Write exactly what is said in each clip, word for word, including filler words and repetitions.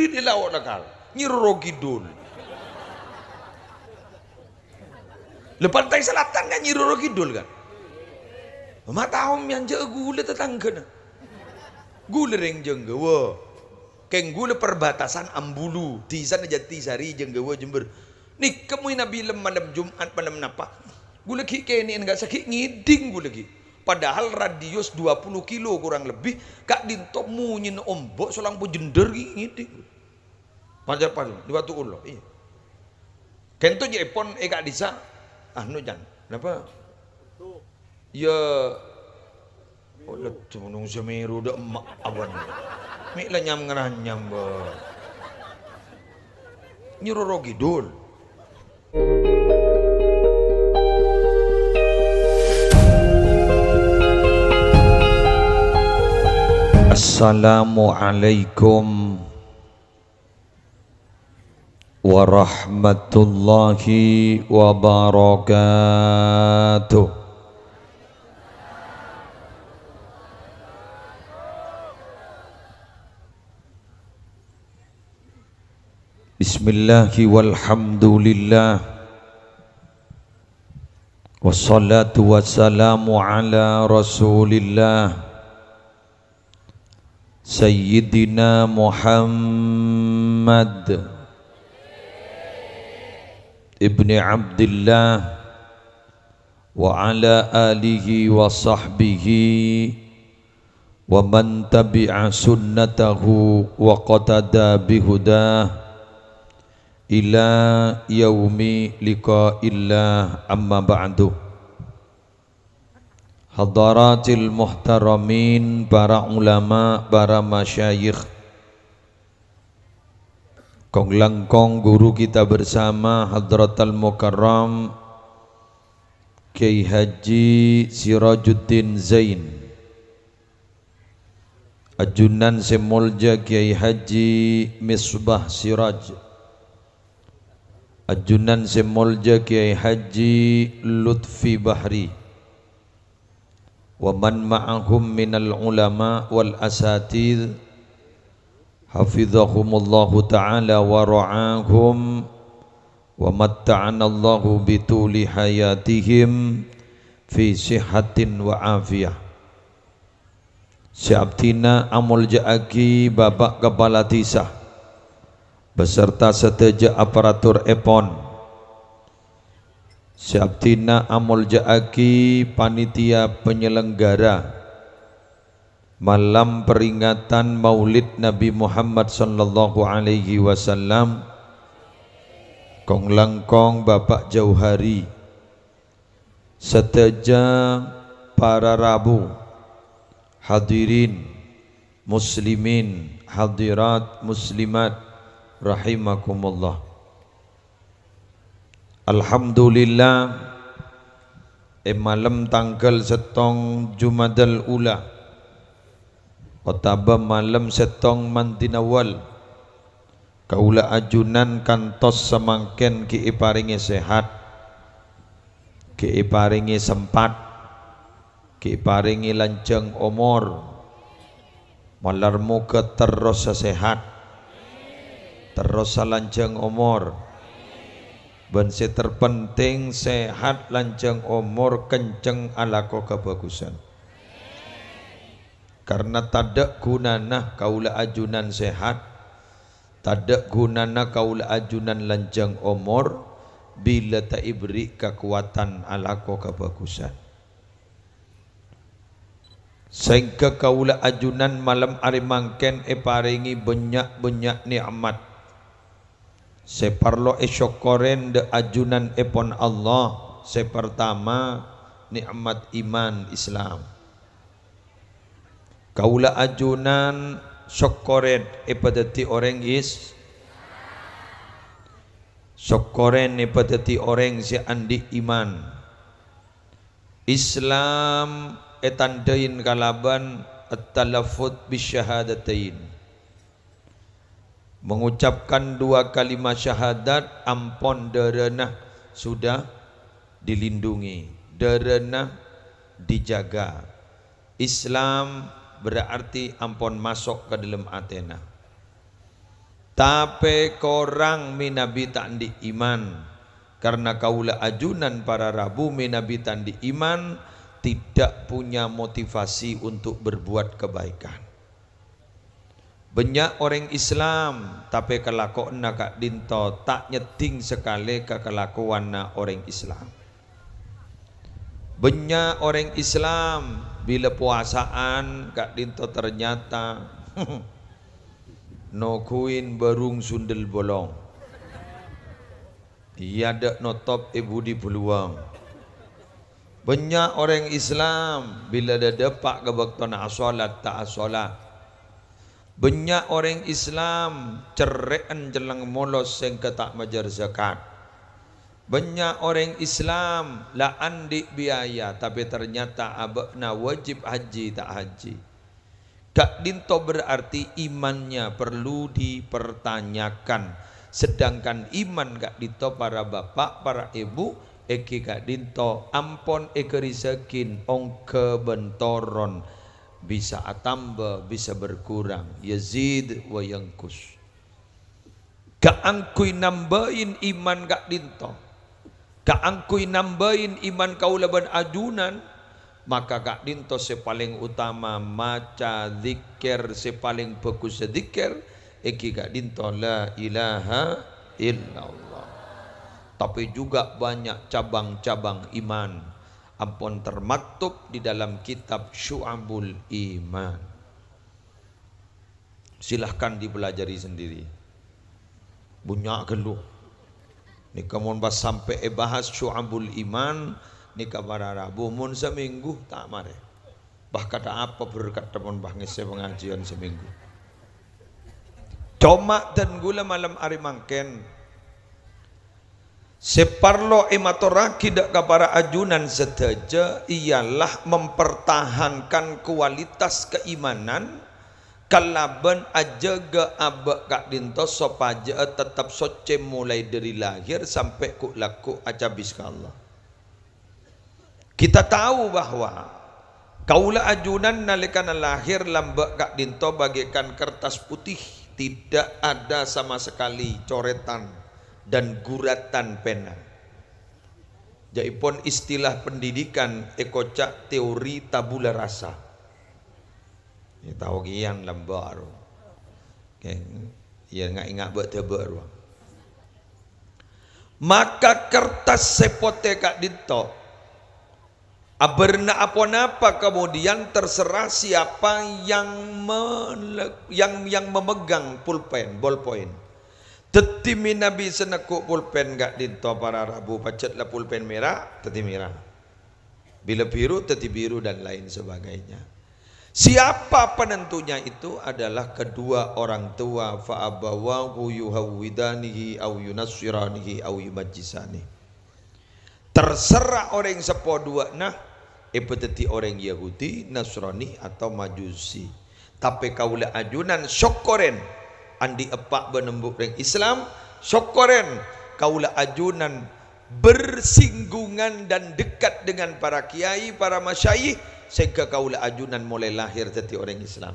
Dhi' lao' la kal, Nyi Roro Kidul. Lha, Pantai Selatan kan Nyi Roro Kidul kan? Ma' tao mèyan jâ' ghulâ tatangghâna. Ghulâ rèng Jenggawa. Kèng ghulâ perbatasan Ambulu, dhisana Jatisari, Jenggawa, Jember. Nèka mon nabi lem malem Jumat, malem napa? Ghulâ ghi' kènè'an, enggak saghi' ngèdhing ghulâ ghi'. Padahal radius dua puluh kilo kurang lebih, ka'dinto monyèna ombo' solang pojendher ghi' ngèdhing. Panjâr-panjâr, di Batu Ulo, iyâ. Kènto jâ' èpon è ka'dissa', anu, Jan. Napa? Iyâ, oh, lè, dumunung Semeru dâ' emma' abân. Mè' la nyam-ngaranyam, bâ. Nyi Roro Kidul. Assalamualaikum warahmatullahi wabarakatuh. Bismillahi walhamdulillah. Wassalatu wassalamu ala Rasulillah, Sayyidina Muhammad ibni Abdillah, wa ala alihi wa sahbihi wa man tabi'a sunnatahu waqtada bihudah ila yaumi liqa'illah, amma ba'du. Hadaratil muhtaramin, para ulama, para masyayikh, kong-langkong guru kita bersama, Hadratal Mukarram Kiai Haji Sirajuddin Zain, ajunan sè molja Kiai Haji Misbah Siraj, ajunan sè molja Kiai Haji Lutfi Bahri, wa man ma'ahum minal ulama wal asatidz, hafizahumullahu ta'ala wa ra'ahum, wa matta'anallahu bituli hayatihim fi sihhatin wa afiyah. Sè abdhina amolja'aghi Bapak Kepala Dhisa beserta sadhâjâ aparatur èpon. Sè abdhina amolja'aghi panitia penyelenggara malam peringatan Maulid Nabi Muhammad sallallahu alaihi wasallam, kong-langkong Bapak Jauhari, sadhâjâ para rabu, hadirin, muslimin, hadirat, muslimat, rahimakumullah. Alhamdulillah, è malem tangghâl sèttong Jumadal Ula, otabâ malem sèttong Mandinawal, kaulâ ajunan kantos samangkèn ghi' èparèngè sehat, ghi' èparèngè sempat, ghi' èparèngè lanjhâng omor. Malar moghâ terros sehat, terros lanjhâng omor, bân sè terpenting sehat, lanjhâng omor, kenceng alako kabhâghusân. Karna tadâ' ghunana kaulâ ajunan sehat, tadâ' ghunana kaulâ ajunan lanjhâng omor, bilâ ta' èberri' kakowadhân alako kabhâghusân. Saèngghâ kaulâ ajunan malem arè mangkèn èparèngè bânnya'-bânnya' nè'mat sè parlo èsokkorè dâ' ajunan èpon Allah. Sè partama, nè'mat iman Islam. Kaulâ ajunan sokkorè èpadhâddhi orèng Is-, sokkorè èpadhâddhi orèng sè andi' iman. Islam ètandhâi kalabân at-talaffuz bisyahadatain. Mengucapkan dua kalimat syahadat, ampon dârâna sudah dilindungi, dârâna dijaga. Islam berarti ampon maso' ka dâlem atèna. Tapè korang mènabi ta' andi' iman, karna kaulâ ajunan para rabu mènabi ta' andi' iman, tidak punya motivasi untuk berbuat kebaikan. Bânnya' orèng Islam, tapè kalakowanna ka'dinto ta' nyèddhing sakalè ka kalakowanna orèng Islam. Bânnya' orèng Islam bilâ powasa'an ka'dinto ternyata noghuwin bârung sundel bolong. Iyâ, dâ' notop è budi buluwâng. Bânnya' orèng Islam bilâ dâpa' ka bâktona asolat ta' asolat. Bânnya' orèng Islam cerrè'an celleng molos sèngghâ ta' majâr zakat. Bânnya' orèng Islam la andi' biaya, tapè ternyata abâ'na wajib haji ta' haji. Ka'dinto berarti imannya perlu dipertanyakan. Sedangkan iman ka'dinto para bapa', para èbhu, èngghi ka'dinto ampon èghârisaghi ongghâ bân toron. Bisa atamba, bisa berkurang. Yazid wa yanqus. Kaangghuy nambâi iman ka'dinto, kaangghuy nambâi iman kaulâ bân ajunan, maka ka'dinto sè palèng utama maca dzikir, sè palèng bhâghus dzikir, èngghi ka'dinto la ilaha illallah. Tapi juga banyak cabang-cabang iman, ampon termaktub di dalam kitab Syu'abul Iman. Silahkan dipelajari sendiri. Bânnya' ghâllu. Nèka mon pas sampè' èbahas Syu'abul Iman, nèka para rabu mon samènggu ta' marè. Bah, kata apa berkat mon pas ngèssè pangajiân samènggu. Coma dân ghulâ malem arè mangkèn, sè parlo èmatorraghi dâ' ka para ajunan sadhâjâ iyalah mempertahankan kualitas keimanan kalabân ajâgâ abâ' ka'dinto sopajâ tettep soccè molaè dhâri lahèr sampè' ghu'-lagghu' acabis ka Allah. Kita tahu bahwa kaulâ ajunan nalèkana lahèr lambâ' ka'dinto bagaikan kertas putih, tidak ada sama sekali coretan dan guratan pena. Jâ'èpon istilah pendidikan èkoca' teori tabula rasa. Yâ, tao kèyan lambâ' ro. Kèng, yâ, nga'-, nga' bâ'-dâbâ' ro. Maka kertas sè potè ka'dinto abârna aponapa, kemudian terserah siapa yang mele-, yang, yang memegang pulpen, bolpoin. Dhâddhi mènabi sè negghu' pulpen ka'dinto para rabu pajhât la pulpen mèra, dhâddhi mèra. Bilâ biru, dhâddhi biru, dan lain sebagainya. Siapa penentunya itu adalah kedua orang tua, fa abawahu yuhawwidanihi au yunassiranihi au yumajjisanihi. Terserah orèng seppo duwâ'na, èpadhâddhi orèng Yahudi, Nasrani, atau Majusi. Tapè kaulâ ajunan sokkorèn, andi' eppa' bân embu' rèng Islam, sokkorèn kaulâ ajunan bersinggungan dan dekat dengan para kiai, para masyayikh, sehingga kaulâ ajunan molaè lahèr dhâddhi orèng Islam.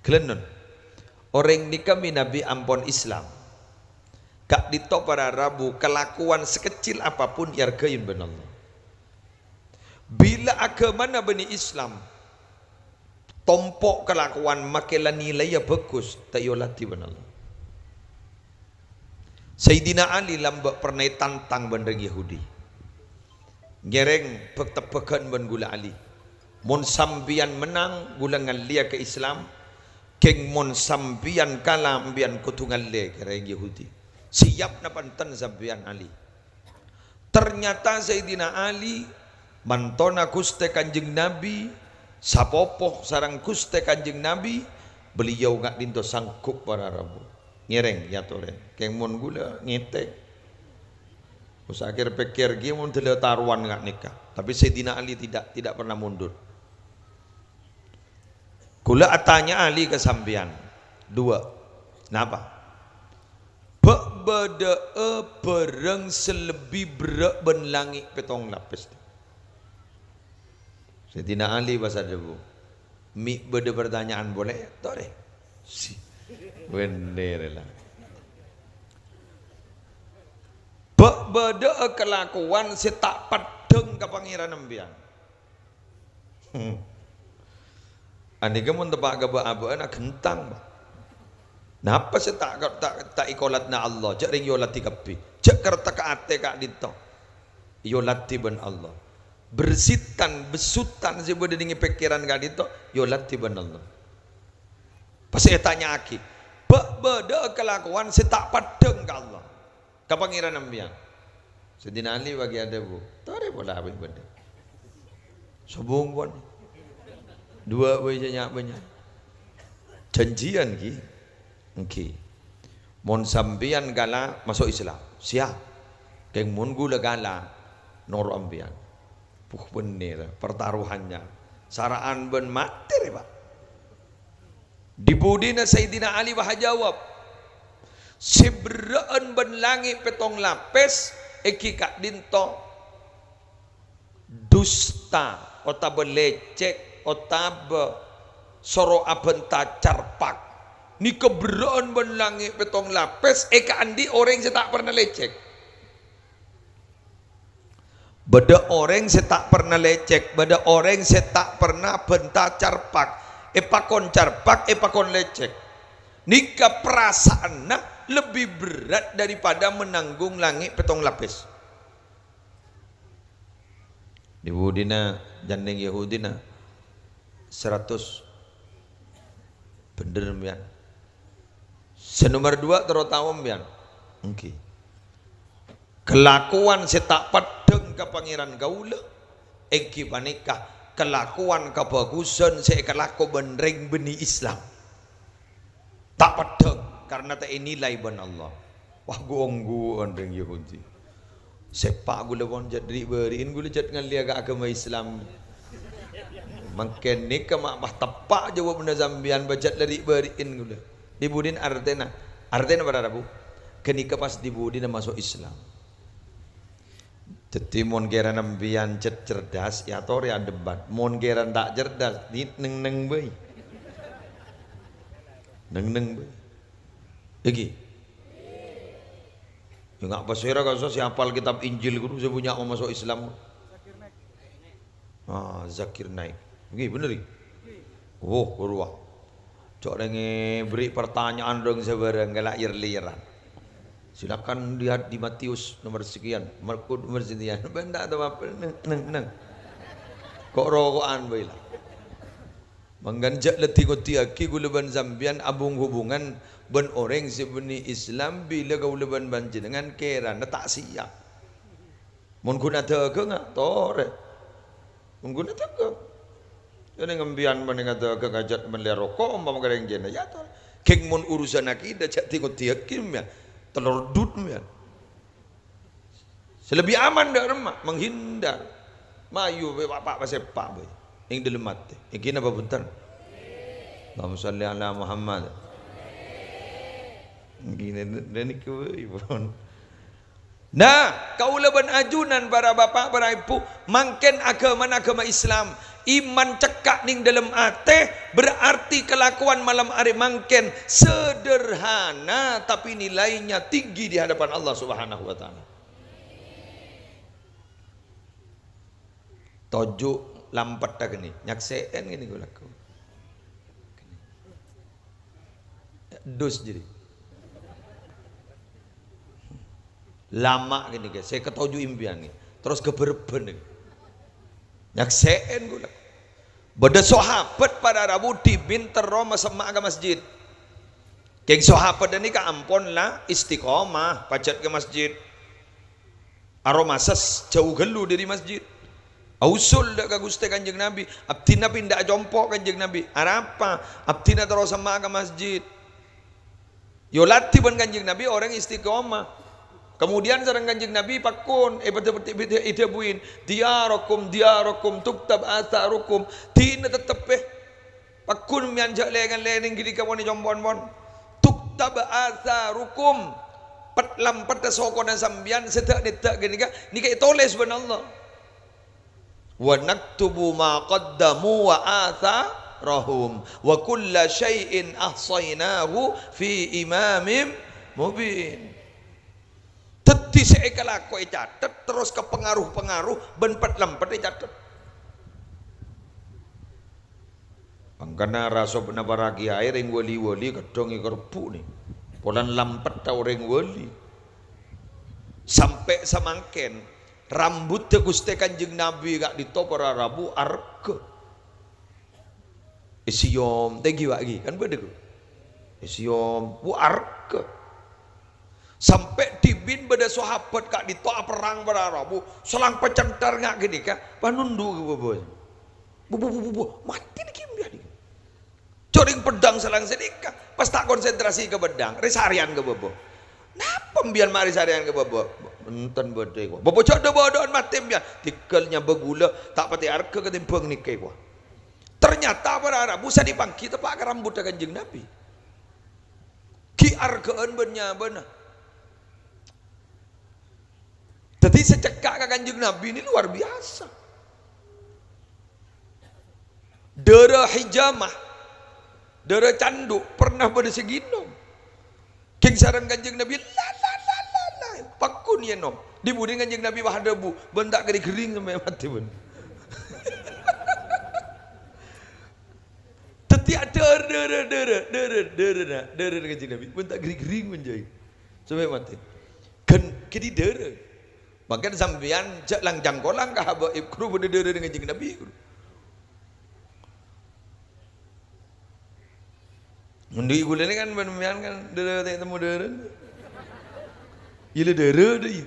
Ghâlânon, orèng nèka mènabi ampon Islam. Ka'dinto para rabu, kalakowan sekecil apapun èarghâi bân Allah. Bilâ aghâmana bânnè Islam, tompo' kalakowan makè la nilaiya bhâghus, ta' èoladhi bân Allah. Sayyidina Ali lambâ' pernah ètantang bân rèng Yahudi. Ngèrèng bhâk-tebbhâghân bân ghulâ Ali. "Mon sampèyan mennang, ghulâ ngallèya ka Islam. Kèng mon sampèyan kala, empèyan kodhu ngallè ka rèng Yahudi." "Siyap napa enten sampèyan, Ali?" Ternyata Sayyidina Ali, mantona Ghustè Kanjeng Nabi, sapopo sareng Ghustè Kanjeng Nabi, beliau ka'dinto sanggup para rabu. Ngèrèng, èyatorè. Kèng mon ghulâ ngètèng. Usah kèr-pèkkèr ghi mon dâlâ tarowan nga' nèka. Tapi Sayyidina Ali tidak, tidak pernah mundur. Ghulâ atanya Ali ka sampèyan. Dua. Napa? Bâ' bâdâ'â bârâng sè lebbi berrâ' bân langngè' pèttong lapès. Sayyidina Ali pas adhâbu, "Mè' bâdâ partanya'an polè, torè." Si-, Bhender la. Bâ' bâdâ'â kalakowan sè ta' peddhâng ka Pangèran empèyan. Hmm. Anèka mon teppa' ka bâ'-abâ'na ghentang, Pa'. Napa sè ta', ta', ta' èkolatna Allah? Jhâ' rèng èyolatè kabbhi. Jhâ' karetta ka atè ka'dinto. Èyolatè bân Allah. Bersitan, besutan sè bâdâ nèng pèkkèran ka'dinto, èyolatè bân Allah. Pas ètanya'aghi, "Bâ' bâdâ'â kalakowan sè ta' peddhâng ka Allah, ka Pangèran empèyan?" Sayyidina Ali bâgi adhâbu, "Torè pola abâ' bâdâ. Sobung pon. Duwâ' bhâi sè nya'-bânnya'. Janjian, ghi?" "Èngghi. Mon sampèyan kala, maso' Islam." "Siap. Kèng mon ghulâ kala, noro' empèyan." Puh, bhender, pertaruhannya. Sara'an bân matè rè, Pa'. Di-budina Sayyidina Ali bâ ajâwâb, "Sè berrâ'ân bân langngè' pèttong lapès, èngghi ka'dinto dusta otabâ lècèk otabâ soro abhânta carpak. Nèka berrâ'ân bân langngè' pèttong lapès èkaandi' orèng sè ta' parna lècèk." Bâdâ orèng sè ta' parna lècèk, bâdâ orèng sè ta' parna bhânta carpak, èpakon carpak, èpakon lècèk. Nèka perasaanna lebbi berrâ' daripada menanggung langngè' pèttong lapès. Di-budina jhândhing Yahudina saratos. Bhender, empèyan. Sè nomer duwâ' terro tao, empèyan? Èngghi. Kalakowan sè ta' peddhâng ka Pangèran kaulâ, èngghi panèka kalakowan kabhâghusân sè èkalako bân rèng bânnè Islam. Ta' peddhâng, karna ta' ènilai bân Allah. Wah, ghu-ongghuwân rèng Yahudi. Sèpa' ghulâ pon jhât ri'-bâri'in ghulâ jhât ngallèya ka aghâma Islam. Mangkèn nèka ma' pas teppa' jâwâbbhâ sampèyan bâ jhât la ri'-bâri'in ghulâ. Di-budina artèna? Artèna para rabu? Ghânèka pas di-budina maso' Islam. Dhâddhi, mon kèra sampèyan cè-, cerdas, èyatorè adebat. Mon kèra ta' cerdas, di-, neng-neng bhâi. Neng-neng bhâi. Èngghi. Ya, nga' pasèra kassa' sè apal kitab Injil ghuru sè bânnya' maso' Islam. Ah, Zakir Naik. Èngghi, bhender, ghi? Oh, ghuru, ah. Cè' rèng èberri' pertanyaan dong sabârâng, ngala' yer-lèyeran. Silakan lihat di Matius nomor sekian, Markus nomor sekian. Bân ta' tao apa, neng, neng, neng. Ko'-roko'an bhâi la. Mangkana jhâ' la dhi-ngodhiyâghi ghulâ bân sampèyan abung hubungan bân orèng sè bânnè Islam bilâ kaulâ bân panjhennengngan kèrana ta' siap. Mon ghun adhâghângnga, torè. Mon ghun adhâghâng. Ghânèka sampèyan mending adhâghâng ajhât mellè roko', ompama ka rèng jhâna, ya torè. Ghing mon urusan akidah, jhâ' dhi-ngodhiyâghi, mèyan. Telor dut, mèyan. Sè lebbi aman dâ' remma, menghindar. Mayu bhâi pa'-, pa'-, pasèpa' bhâi. Neng dâlem atè. Èngghi napa bhunten? Allahumma shalli ala Muhammad. Èngghi nè-, nè-, nèka bhâi, pon. Nah, kaulâ bân ajunan, para bapa', para èbhu, mangkèn aghâmana aghâma Islam. Iman cekka' neng dâlem atè, berarti kalakowan malam arè mangkèn sederhana, tapi nilainya tinggi di hadapan Allah Subhanahu wa Ta'ala. Toju' lampetta ghâni, nyaksè'è ghâni ghulâ. Dus jârèya. Lama' ghâni, ghi, sè katoju' empèyan, ghi. Terros ghâbârebbhân, ghi. Nyaksè'è ghulâ. Bâdâ sahabat para rabu dhimèn terro masemma' ka masjid. Ghing sahabat ghâni ka ampon la istiqomah, pajhât ka masjid. Aromasa s-, jhâu ghâllu dâri masjid. Ausul dâ' ka Ghustè Kanjeng Nabi. Abdhina pinda'a compo' Kanjeng Nabi. Arapa? Abdhina terro semma'a ka masjid. Èyolatè bân Kanjeng Nabi orèng istiqomah. Kemudian sareng Kanjeng Nabi pagghun, èpadâ-, èdhâbuwin, "Diyarakum, diyarakum, tuktab atsarukum." Dina tettep, è. Pagghun mèyan jhâ' lè-ngallè neng ghânèka pon ècompo'an pon. "Tuktab atsarukum." Pet-, lampetta sokona sampèyan sè dâ'-nèdâ' ghânèka, nèka ètolès bân Allah. "Wa naktubu ma qaddamu wa atsa-," Rohum, "Wa kulla syai'in ahshainahu fi imamin mubin." Dhâddhi sè èkalako ècatet, terros ka pangaruh-pangaruh bân pet-lempet ècatet. Mangkana rasobbhâna para kiyaè rèng wali-wali kadhâng èkarebbhu'na. Polana lempetta orèng wali. Sampè' samangkèn, rambhudda Ghustè Kanjeng Nabi ka'dinto para rabu arghâ. Èsèyom, tèngghi, Pak, ghi, kan bâdâ, ghu. Èsèyom, bu arghâ. Sampè' dhibi' bâdâ sahabat ka'dinto aperrang para rabu, salang pacènthar nga' ghânèka, panondu' ka bâbâ. Bu, bu, bu, bu, bu, matè nèka embiyân nèka. Jhâ' rèng peddhâng salang sanèka, pas ta' konsentrasi ka peddhâng, rè-sarèyan ka bâbâ. Napa embiyân ma' rè-sarèyan ka bâbâ? Enten bâdâ, ghu. Bâbâ jhâ' dhâ-bâdâ'ân matè embiyân, tèngghâl nyabâ ghulâ, ta' patè arghâ katèmbhâng nèka, ghu. Ternyata para rabu sanè pangghi teppa' ka rambhudda Kanjeng Nabi. Ghi' arghâ'ân bân nyabâna. Dhâddhi sè cekka' ka Kanjeng Nabi ini luar biasa. Dârâ hijamah, dârâ candhu, pernah bâdâ sè ngènom. Kèng sareng Kanjeng Nabi, la, la, la, la, la, pagghun ènom. Dhi-budhi Kanjeng Nabi pas adhâbu, "Bân ta' ghâri-ghâring sampè' matè, bân." Dhâddhi adhârâ, dârâ, dârâ, dârâ, dârâ, na, dârâ Kanjeng Nabi, "Bân ta' ghâri-ghâring, bân, jhâ' sampè' matè." Ghân, ghâdhi dârâ. Mangkana sampèyan jhâ' lang-cangkolang ka habaib, ghuru bâdâ dârâna Kanjeng Nabi, ghuru. Mon dhi' ghulâ nèka kan bân sampèyan kan dârâ ta' temmo dârâna. Iyâ la dârâ dâ' iyâ.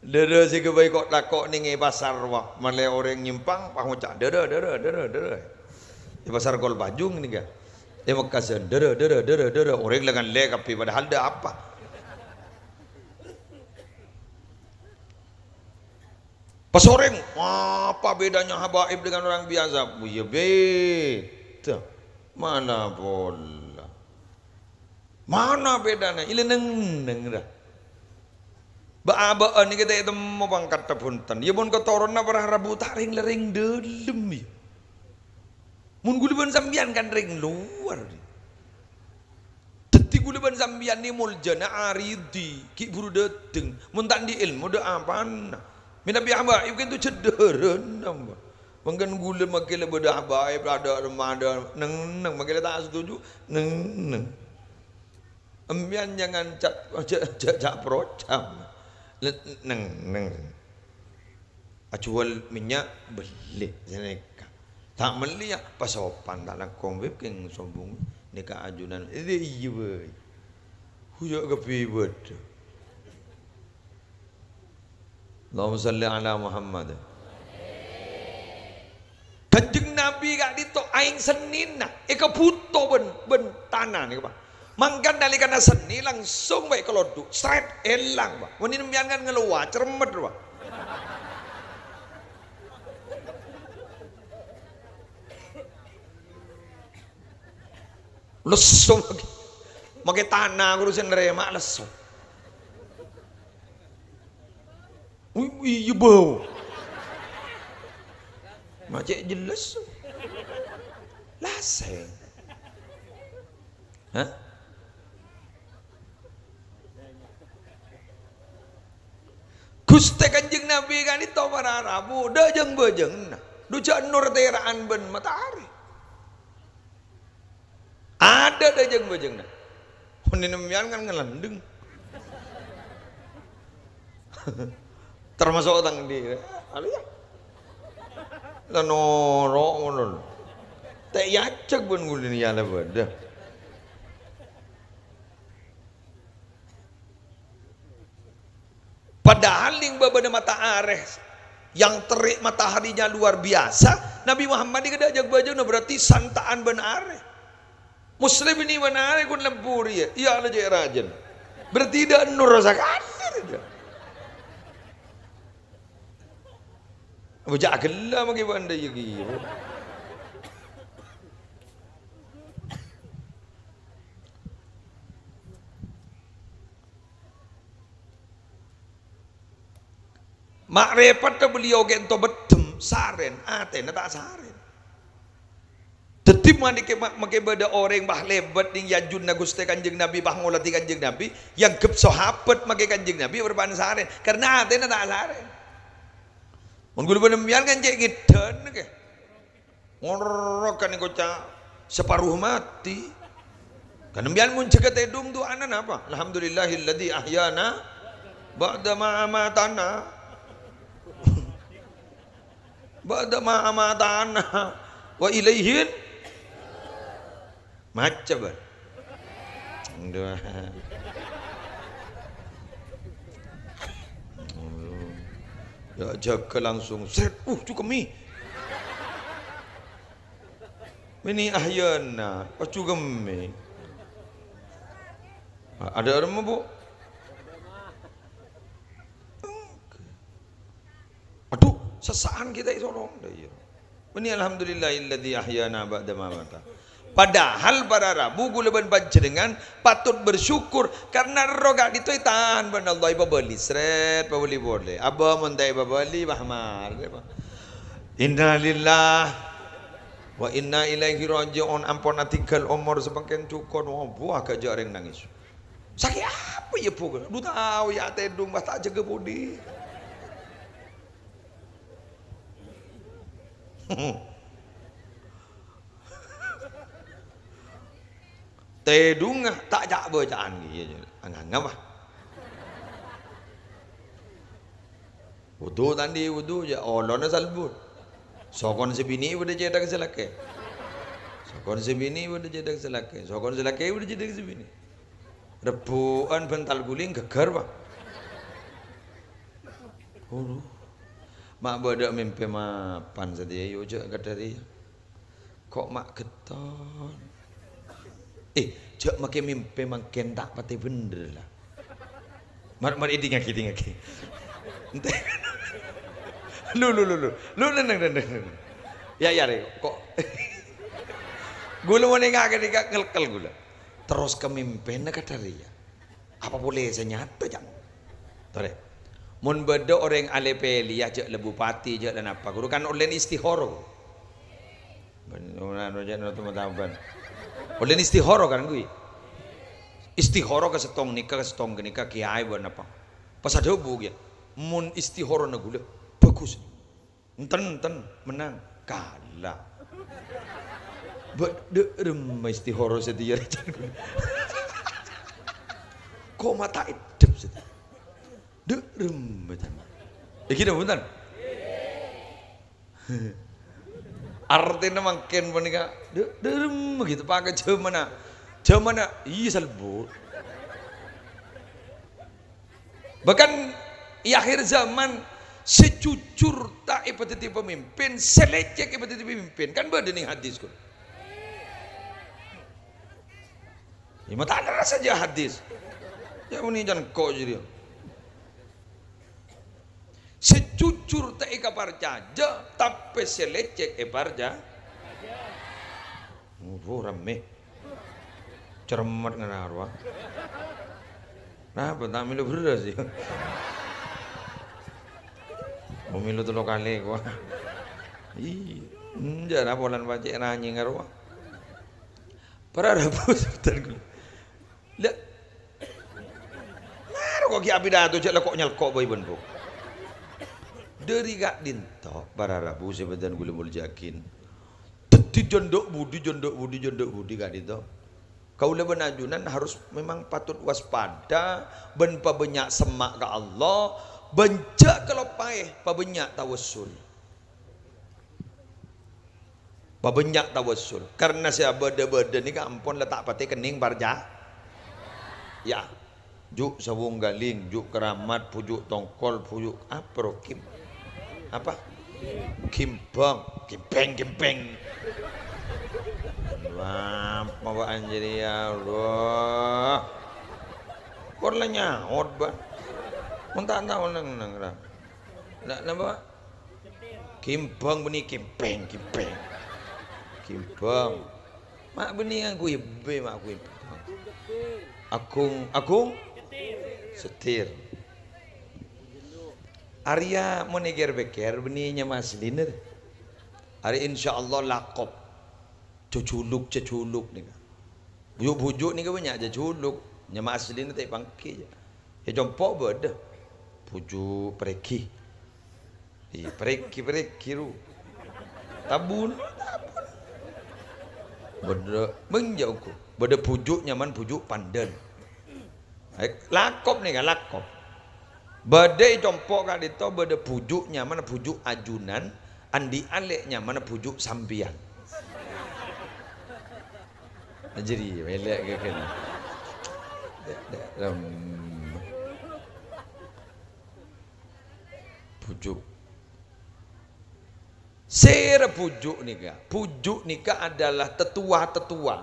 Dârâ sè ghâbây ko'-lako' nèng è pasar, wah, malè orèng nyèmpang, pas ngoca', "Dârâ, dârâ, dârâ, dârâ." È pasar Kol Pajung nèka. È Mekkasân, "Dârâ, dârâ, dârâ, dârâ." Orèng la ngallè kabbhi, padahal dâ' apa. Pas orèng, "Apa bedanya habaib dengan orang biasa?" "Oh, iyâ beda. Mana pola. Mana bedana? Iyâ la neng-neng, ra. Bâ'-abâ'ân nèka ta' ètemmo pangkatta bhunten. Iyâ mon katoronanna para rabu ta' rèng-larèng dâlem, iyâ. Mon ghulâ bân sampèyan kan rèng lowar. Dhâddhi ghulâ bân sampèyan nè moljâna aridhi, ghi' bhuru dâteng. Mon ta' andi' èlmo, dâ' apana? Mènabi habaib kan tu cedderan, napa? Mangkana ghulâ makkè la bâdâ habaib, la dâ' remma, dâ' neng-neng, makkè la ta' setuju, neng-neng. Empèyan jangan ca', ja', ja', ja' procam. Le-, neng-neng. Ajhuwâl mènnya', bellè sanèka. Ta' mellè, yâ, pasopan, ta' langkong, Bib, kèng sombong. Nèka ajunan, eh, iyâ bhâi. Huya' kabbhi bâdâ. Allahumma shalli ala Muhammad. Kanjeng Nabi ka'dinto aèng sennèna èkabhuto bân, bân tana nèka, Pa'. Mangkana nalèkana sennè langsung bhâi kalodhu', sret, èlang, Pa'. Mon sampèyan kan ngalowar, cermet, Pa'. Lesso makkè. Makkè tana ghuru sè narèma lesso. Wi-, wi-, iyâ bâu. Ma' cè' jelas. Lasèng. Hah? Ghustè Kanjeng Nabi ka'dinto para rabu, dâ' jâng-bâjângnga. Dhu jhâ' nur tèra'an bân matahari. Adâ' dâ' jâng-bâjângnga. Mon sampèyan kan ngalèndheng. Termasuk tang di, anu ya. La noro' ngono lho. Ta' èajhâk bân ghulâ nèka la bâdâ. Padahal nèng bâbâna mata arè yang terik mataharinya luar biasa, Nabi Muhammad nèka dâ' jâng-bâjângnga, berarti santa'an bân arè. Muslim ini bân arè ghun lèmbur, iyâ, iyâ, la cè' rajâna. Berarti dâ' nur sakalè, dâ'. Bâjâ ghellâ' makkè bâ'na iyâ, iyâ. Ma' rèpetta beliau kènto beddhem, sarèn, atèna ta' sarèn. Dhâddhi, manèka ma-, makè bâdâ orèng, bâh, lèbât nèng yajunna Ghustè Kanjeng Nabi, bâh, ngolatè Kanjeng Nabi, èangghep sahabat makè Kanjeng Nabi bârâmpa'an sarèn, karna atèna ta' sarèn. Mon ghulâ bân sampèyan kan cè' ngèdhân, kè. Ngorok kan engko' ca-, saparo matè. Kan sampèyan mon jâgâ tèdung du'ana napa? "Alhamdulillahilladzi ahyana ba'da ma amatana." "Ba'da ma amatana wa ilaihin." Maca, bân. Aduh. Ya, jâgâ langsung, sret, uh, cukemmi. Mènè ahyana, pas cukemmi. Adâ' remma, Bu? Adhu, sessa'an kita isorong. Lah, iyâ. Mènè, "Alhamdulillahilladzi ahyana ba'da ma amata." Padahal para rabu, ghulâ bân panjhennengngan patot bersyukur karna ro ka'dinto ètahan bân Allah, èpabâli sret, pabâli polè. Abâ mon ta' èpabâli, wah, marè, Pak. Innalillah wa inna ilaihi raji'un. Ampon atinggal omor samangkèn cokor, wah, buah ghi' jhâ' rèng nangès. Sakè' apa, yâ, Bu? Dhu tao, yâ, tèdung, pas ta' jâgâ budi. Tèdungnga ta' ca'-bâca'an, iyâ, iyâ. Anganga, wah. Wudu ta' andi' wudu, jâ' olona salbut. Sokon sè binè' bâdâ cèthak sè lakè'. Sokon sè binè' bâdâ cèthak sè lakè'. Sokon sè lakè' bâdâ cèthak sè binè'. Rebbhu'ân bân tal-ghuling ghâggâr, Pak. Aduh. Ma' bâdâ mèmpè mapan satèya, yu, jâ' kadhâri. Ko' ma' ghetton. Eh, jâ' makè mèmpè mangkèn ta' patè bhendher, la. Mar-, mar-, èdingngaghi, èdingngaghi. Ente. Lu, lu, lu, lu. Lu, neng, neng, neng, neng. Ya, ya, rè, ko'. Ghulâ mon èngghâ' ghânèka ngèlkel ghulâ. Terros ka mèmpèna kadhâri, yâ. Apa polè sè nyata, Cak? Torè. Mon bâdâ orèng alè-pèlèya, jâ' la bupati, jâ' la napa, ghuru kan ollèna istihara. Bân, anu, jâ' nonton mataban. Ollèna istihara kan kuwi. Istihara ka sèttong nèka, ka sèttong ghânèka, kèyaè bân napa. Pas adhâbu kèya, "Mon istiharana ghulâ, bagus." Enten, enten, mennang. Kala. Bâ-, dâ' remma istihara satèya, rècan. Ko' ma' ta' èddhep satèya. Dâ' remma, tan. Èghi napa, bhunten? Artèna mangkèn panèka, dâ-, dâ' remma ghi' teppa' ka jhâmanna. Jhâmanna, iyâ, salbut. Bahkan è akhir zaman, sè jujur ta' èpadhâddhi pamimpin, sè lècèk èpadhâddhi pamimpin. Kan bâdâ nèng hadis, kon. Yâ, ma' ta' lerres sajjhâ hadis. Yâ, muni can ko' jârèya. Sè jujur ta' èkaparcajâ, tapè sè lècèk èparca-, Aduh, rammè. Cermet ngara rowa. Napa, ta' mèlo bherrâs, yâ? Mau mèlo tello kalè, kowa. Iyâ. Enjâ', napa, lan pacè' ranyènga rowa. Para rabu, saudaraku. Lah, mara ko' ghi' apidato, jâ' la ko' nyalko' bhâi bân, Bu. Dâri ka'dinto, para rabu sè bâdhân kaulâ moljâ'aghi. Dhâddhi jhâ' endâ' budi, jhâ' endâ' budi, jhâ' endâ' budi ka'dinto. Kaulâ bân ajunan harus memang patut waspada bân pabânnya' semma' ka Allah, bân jhâ' kaloppaè pabânnya' tawassul. Pabânnya' tawassul. Karna sè abâdâ-bâdâ nèka ampon la ta' patè kennèng parca-, yâ. Ju' sawung galing, ju' keramat, bhuju' tongkol, bhuju' apa, Rokim? Apa? Kimbang, kimpèng, kimpèng. Apa, Pak, anjir, ya Allah. Kor la nyaot, Pak. Mon ta' tao neng-neng, ra. La, napa, Pak? Kimbang bânnè kimpèng, kimpèng. Kimbang. Ma' bânnè ngangguy bhâi, ma' ngangguy. Agung, Agung? Setir. Arèya mon èkèr-pèkkèr bânnè nyama asllina, rè. Arèya insyaallah lakop. Jhâjhuluk, jhâjhuluk nèka. Bhuju'-bhuju' nèka bânnya' jhâjhuluk. Nyama asllina ta' èpangghi, jâ. È compo' bâdâ. Bhuju' parèghi. Iyâ, parèghi, parèghi, ru. Tabun, tabun. Bâdâ, bânnya' ongghu. Bâdâ bhuju' nyamana bhuju' pandân. Eh, lakop nèka, lakop. Bâdâ è compo' ka'dinto bâdâ bhuju' nyamana bhuju' ajunan, andi' alè' nyamana bhuju' sampèyan. Jârèya, mèlè' ghâghâna. Dâ', dâ', rem. Bhuju'. Sèra bhuju' nèka? Bhuju' nèka adalah tetua-tetua,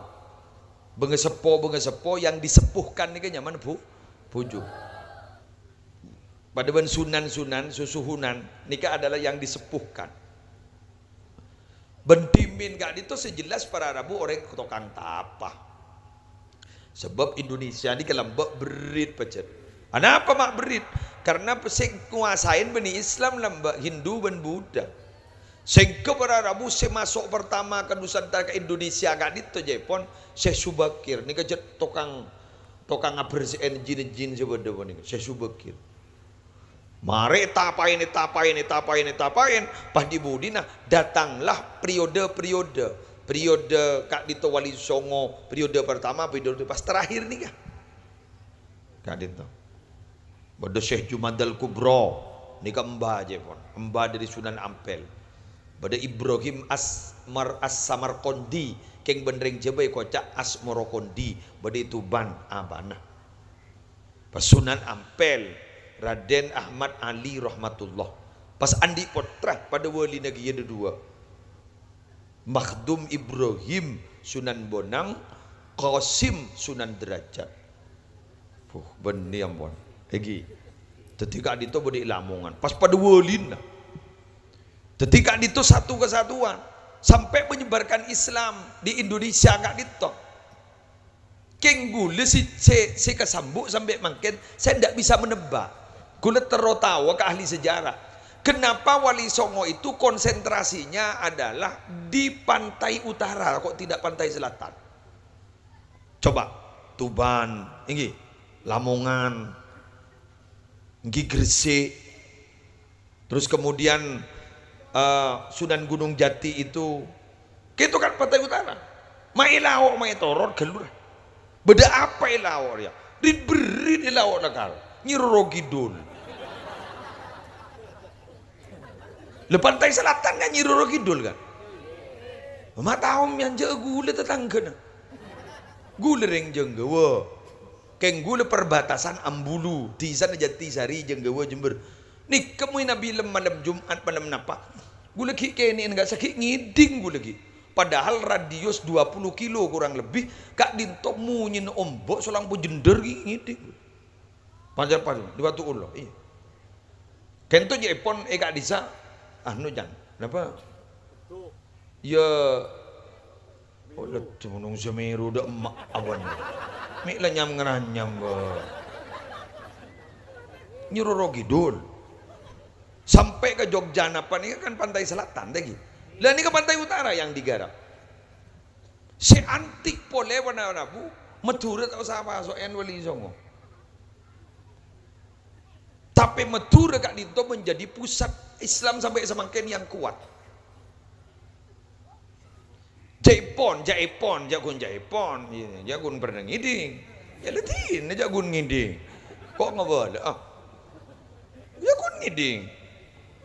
bângaseppo-bângaseppo yang disepuhkan nèka nyamana bhu-, bhuju'. Padâ bân sunan-sunan, susuhunan, nèka adalah yang disepuhkan. Bân dhimèn ka'dinto sè jelas para rabu orèng tokang tapa. Sabâb Indonesia nèka lambâ' berrit pajhât. Anapa ma' berrit? Karna sè nguasaè bânnè Islam lambâ' Hindu bân Buddha. Sèngghâ para rabu sè maso' partama ka Nusantara, ka Indonesia ka'dinto, jâèpon Syekh Subakir. Nèka jhât tokang, tokang abersè'è jin-jin sè bâdâ panèka, Syekh Subakir. Marè ètapaè, ètapaè, ètapaè, ètapaè, pas dhi-budhina datanglah periode-periode. Periode ka'dinto Wali Songo, periode pertama, periode pas terakhir nèka. Ka'dinto. Bâdâ Syekh Jumadal Kubro, nèka emba jâèpon, emba dâri Sunan Ampel. Bâdâ Ibrahim Asmar As-Samarqandi, kèng bân rèng Jhâbâ èkoca' Asmorokondi, bâdâ è Tuban abana. Pas Sunan Ampel, Raden Ahmad Ali Rahmatullah. Pas andi' pottra, padâ walina kèya dâduwâ'. Makhdum Ibrahim Sunan Bonang, Qasim Sunan Derajat. Puh, bânnè ampon. Èngghi. Dhâddhi ka'dinto bâdâ è Lamongan. Pas padâ walina. Dhâddhi ka'dinto satu kesatuan. Sampai menyebarkan Islam di Indonesia ka'dinto. Kèng ghulâ sè, sè, sè kasambu' sampè' mangkèn, saya ndak bisa menebak. Ghulâ terro taowa ka ahli sejarah. Kenapa Wali Songo itu konsentrasinya adalah di pantai utara, kok tidak pantai selatan? Coba, Tuban, èngghi, Lamongan, èngghi Gresik, terus kemudian, eh, Sunan Gunung Jati itu, kèto kan pantai utara. Ma' è lao', ma' è toror, ghâllu ra. Bâdâ apa è lao' rèya? Rit-berrit è lao' lakar. Nyi Roro Kidul. Lha, pantai selatan kan Nyi Roro Kidul kan? Ma' tao mèyan jâ' ghulâ tatangghâna. Ghulâ rèng Jenggawa. Kèng ghulâ perbatasan Ambulu, dhisana Jatisari, Jenggawa, Jember. Nèka mon ènabi lem-, malem Jumat, malem napa? Ghulâ ghi' kènè'en, enggak saghi' ngèdhing ghulâ ghi'. Padahal radius dua puluh kilo kurang lebih, ka'dinto monyèna ombo' solang pojendher ghi' ngèdhing. Panjâr-panjâr, di Batu Ulo, iyâ. Kènto jâèpon è ka'dissa', anu, Jan. Napa? Iyâ, oh, lha, dumonong Semeru dâ' emma' awan. Mè' la nyam-ngaranyam, bâ. Nyi Roro Kidul. Sampè' ka Jogja napa nèka kan pantai selatan, ta' ghi? Lah, nèka pantai utara yang digarap. Sè antik polè wana-, rabu, Madhurâ ta' osa paso'èn Wali Songo. Tapè Madhurâ ka'dinto menjadi pusat Islam sampè' samangkèn yang kuat. Jâèpon, jâèpon, jâ' ghun jâèpon, iyâ, jâ' ghun pernah ngèdhing. Iyâ, la dinah jâ' ghun ngèdhing. Kok ngabâlâ, ah? Jâ' ghun ngèdhing.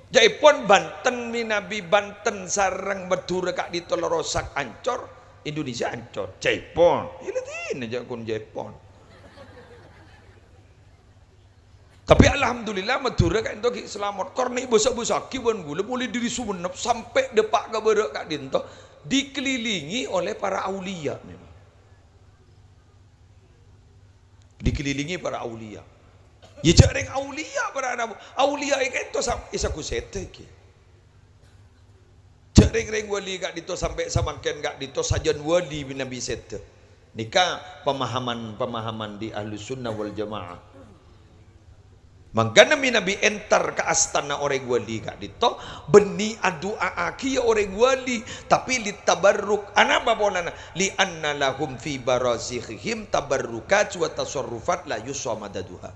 Jâèpon Banten mènabi Banten sareng Madhurâ ka'dinto la rosak, ancor, Indonesia ancor. Jâèpon. Iyâ, la dinah jâ' ghun jâèpon. Tapè alhamdulillah, Madhurâ ka'dinto ghi' salamet. Karna èbâsa-bâsaghi bân ghulâ, molaè dâri Sumenep sampè' dâpa' ka bârâ' ka'dinto, dikelilingi oleh para aulia memang. Dikelilingi para aulia. Yâ, jâ' rèng aulia para rabu. Aulia è ka'dinto sa-, è sagu sèdhâ ghi. Jâ' rèng-rèng wali ka'dinto sampè' samangkèn ka'dinto sajân wali bi-, nabi sèdhâ. Nèka pemahaman-pemahaman di Ahlus Sunnah wal Jamaah. Mangkana manabi entar ka astana orèng wali ka'dinto, bânnè adu'a'aghi ya orèng wali, tapè litabarruk. Anapa polana? "Li anna lahum fi barazikhihim tabarrukat wa tasarrufat la yusamadaduha."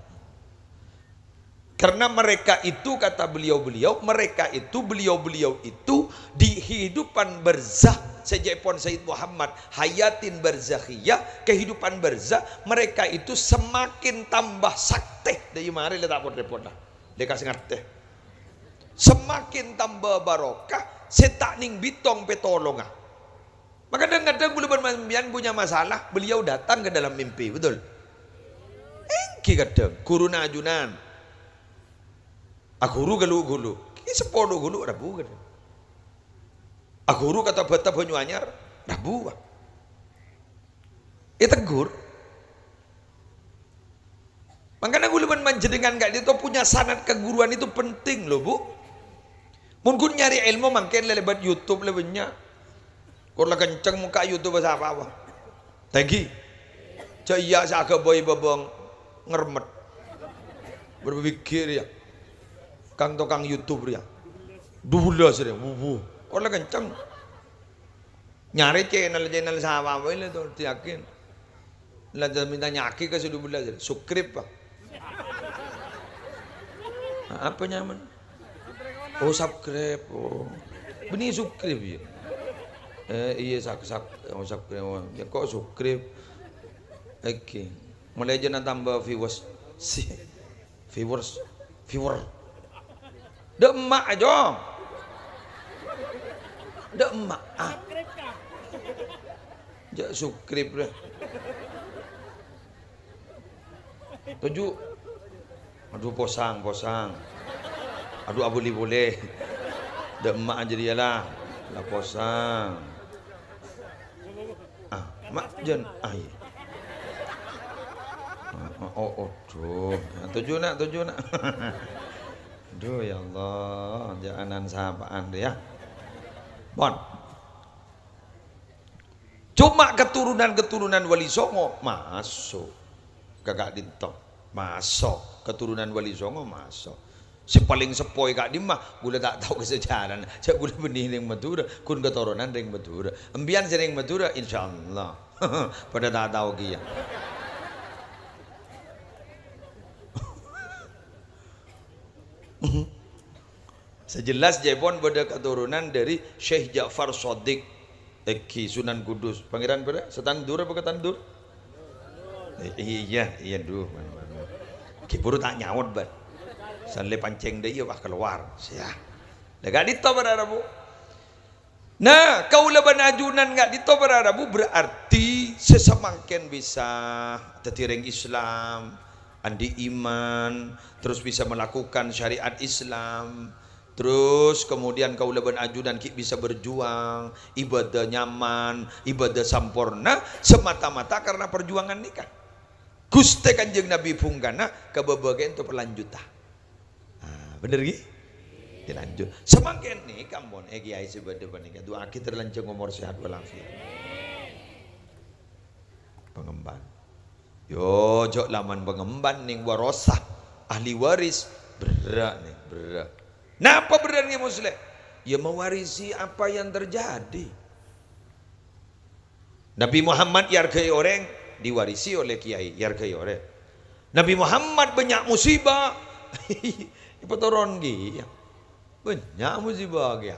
Karena mereka itu, kata beliau-beliau, mereka itu, beliau-beliau itu di kehidupan barzakh, sajâ'èpon Sayyid Muhammad, hayatin barzakhiyah, kehidupan barzakh, mereka itu semakin tambah saktè. Dâri marè la ta' pot-rèpot la. Lekas ngartè. Semakin tambah barokah, sè ta' nèng bitong pètolonga. Maka kadhâng-kadhâng kaulâ bân sampèyan punya masalah, beliau datang ke dalam mimpi, betul? Èngghi kadhâng, ghuruna ajunan. Aghuru ghâllu-ghullu. Ghi seppo ghâllu-ghullu rabu kadhâng. Aghuru ka Tobâta Banyuanyar rabu, Pak. Ètegghur. Mangkana kaulâ bân panjhennengngan ka'dinto punya sanad keguruan itu penting lho, Bu. Mon ghun nyarè èlmo mangkèn lèbât YouTube la bânnya'. Kor la kenceng mokka' YouTube sapa, Pak? Tèngghi. Jâ' iyâ sè aghâbây bâbâng ngermet. Berpikir ya. Kang tokang YouTube ya. Dubellâs rè. Wuwu. Kor la kenceng. Nyarè channel-channel sapa bhâi la to, yakin. La minta nyaki ka sè dubellâs, subscribe, Pak. Apa nyaman? Oh, subscribe. Oh. Bânnè subscribe ya. Eh, iyâ, sak-, sak-, oh, subscribe. Oh, ya kok subscribe? Oke. Mulai jâ' tambah viewers. Si. Viewers, viewer. Dâ' emma', Jo. Dâ' emma'. Ah. Jâ' subscribe deh. Toju'. Aduh, posang, posang. Aduh, abuli-buli. Dâ' emma' jârèya la. La posang. Ah, ma' jân, ah, iyâ. Ah, ah, oh, oh, duh. Ah, toju', Na', toju', Na'. Duh, ya Allah, jâ' ana'na sapa'an rèya. Pon. Coma keturunan-keturunan Wali Songo maso' ka ka'dinto. Maso' keturunan Wali Songo, maso'. Sè palèng seppo è ka'dimma, kaulâ ta' tao kasajârâna. Jâ' kaulâ bânnè rèng Madhurâ, ghun katoronan rèng Madhurâ. Empèyan sè rèng Madhurâ, insyaallah. Padâ ta' tao kèya. Sè jelas, jâèpon bâdâ katoronan dâri Syekh Ja'far Shadiq, èngghi Sunan Kudus. Pangèran bârâ? Satandur apa katandur? Eh, iyâ, iyâ, duh. Ghi' buru ta' nyaot, bân. San lè pancèng dâ' iyâ, wah, kalowar. Siya. Lah, ka'dinto para rabu. Nah, kaulâ bân ajunan ka'dinto para rabu berarti sè samangkèn bisa dhâddhi rèng Islam, andi' iman, terus bisa melakukan syariat Islam, terus kemudian kaulâ bân ajunan ghi' bisa berjuang, ibadah nyaman, ibadah samporna, semata-mata karena perjuangan nèka. Ghustè Kanjeng Nabi bhungkana, kabâbâ kènto parlanjuta. Ah, bhender, ghi? Dilanjut. Samangkèn nèka, mon, eh, kèyaè sè bâdâ panèka, du'aaghi terlanjung omor sehat walafiat. Pangemban. Yo, jhâ' laman pangemban nèng warasah, ahli waris. Berrâ' nèng, berrâ'. Napa berrâ' nèng Musleh? Ya mewarisi apa yang terjadi. Nabi Muhammad èarghâi orèng, diwarisi oleh kiai, èarghâi orèng. Nabi Muhammad bânnya' musibah, èpatoron kèya. Bânnya' musibah kèya.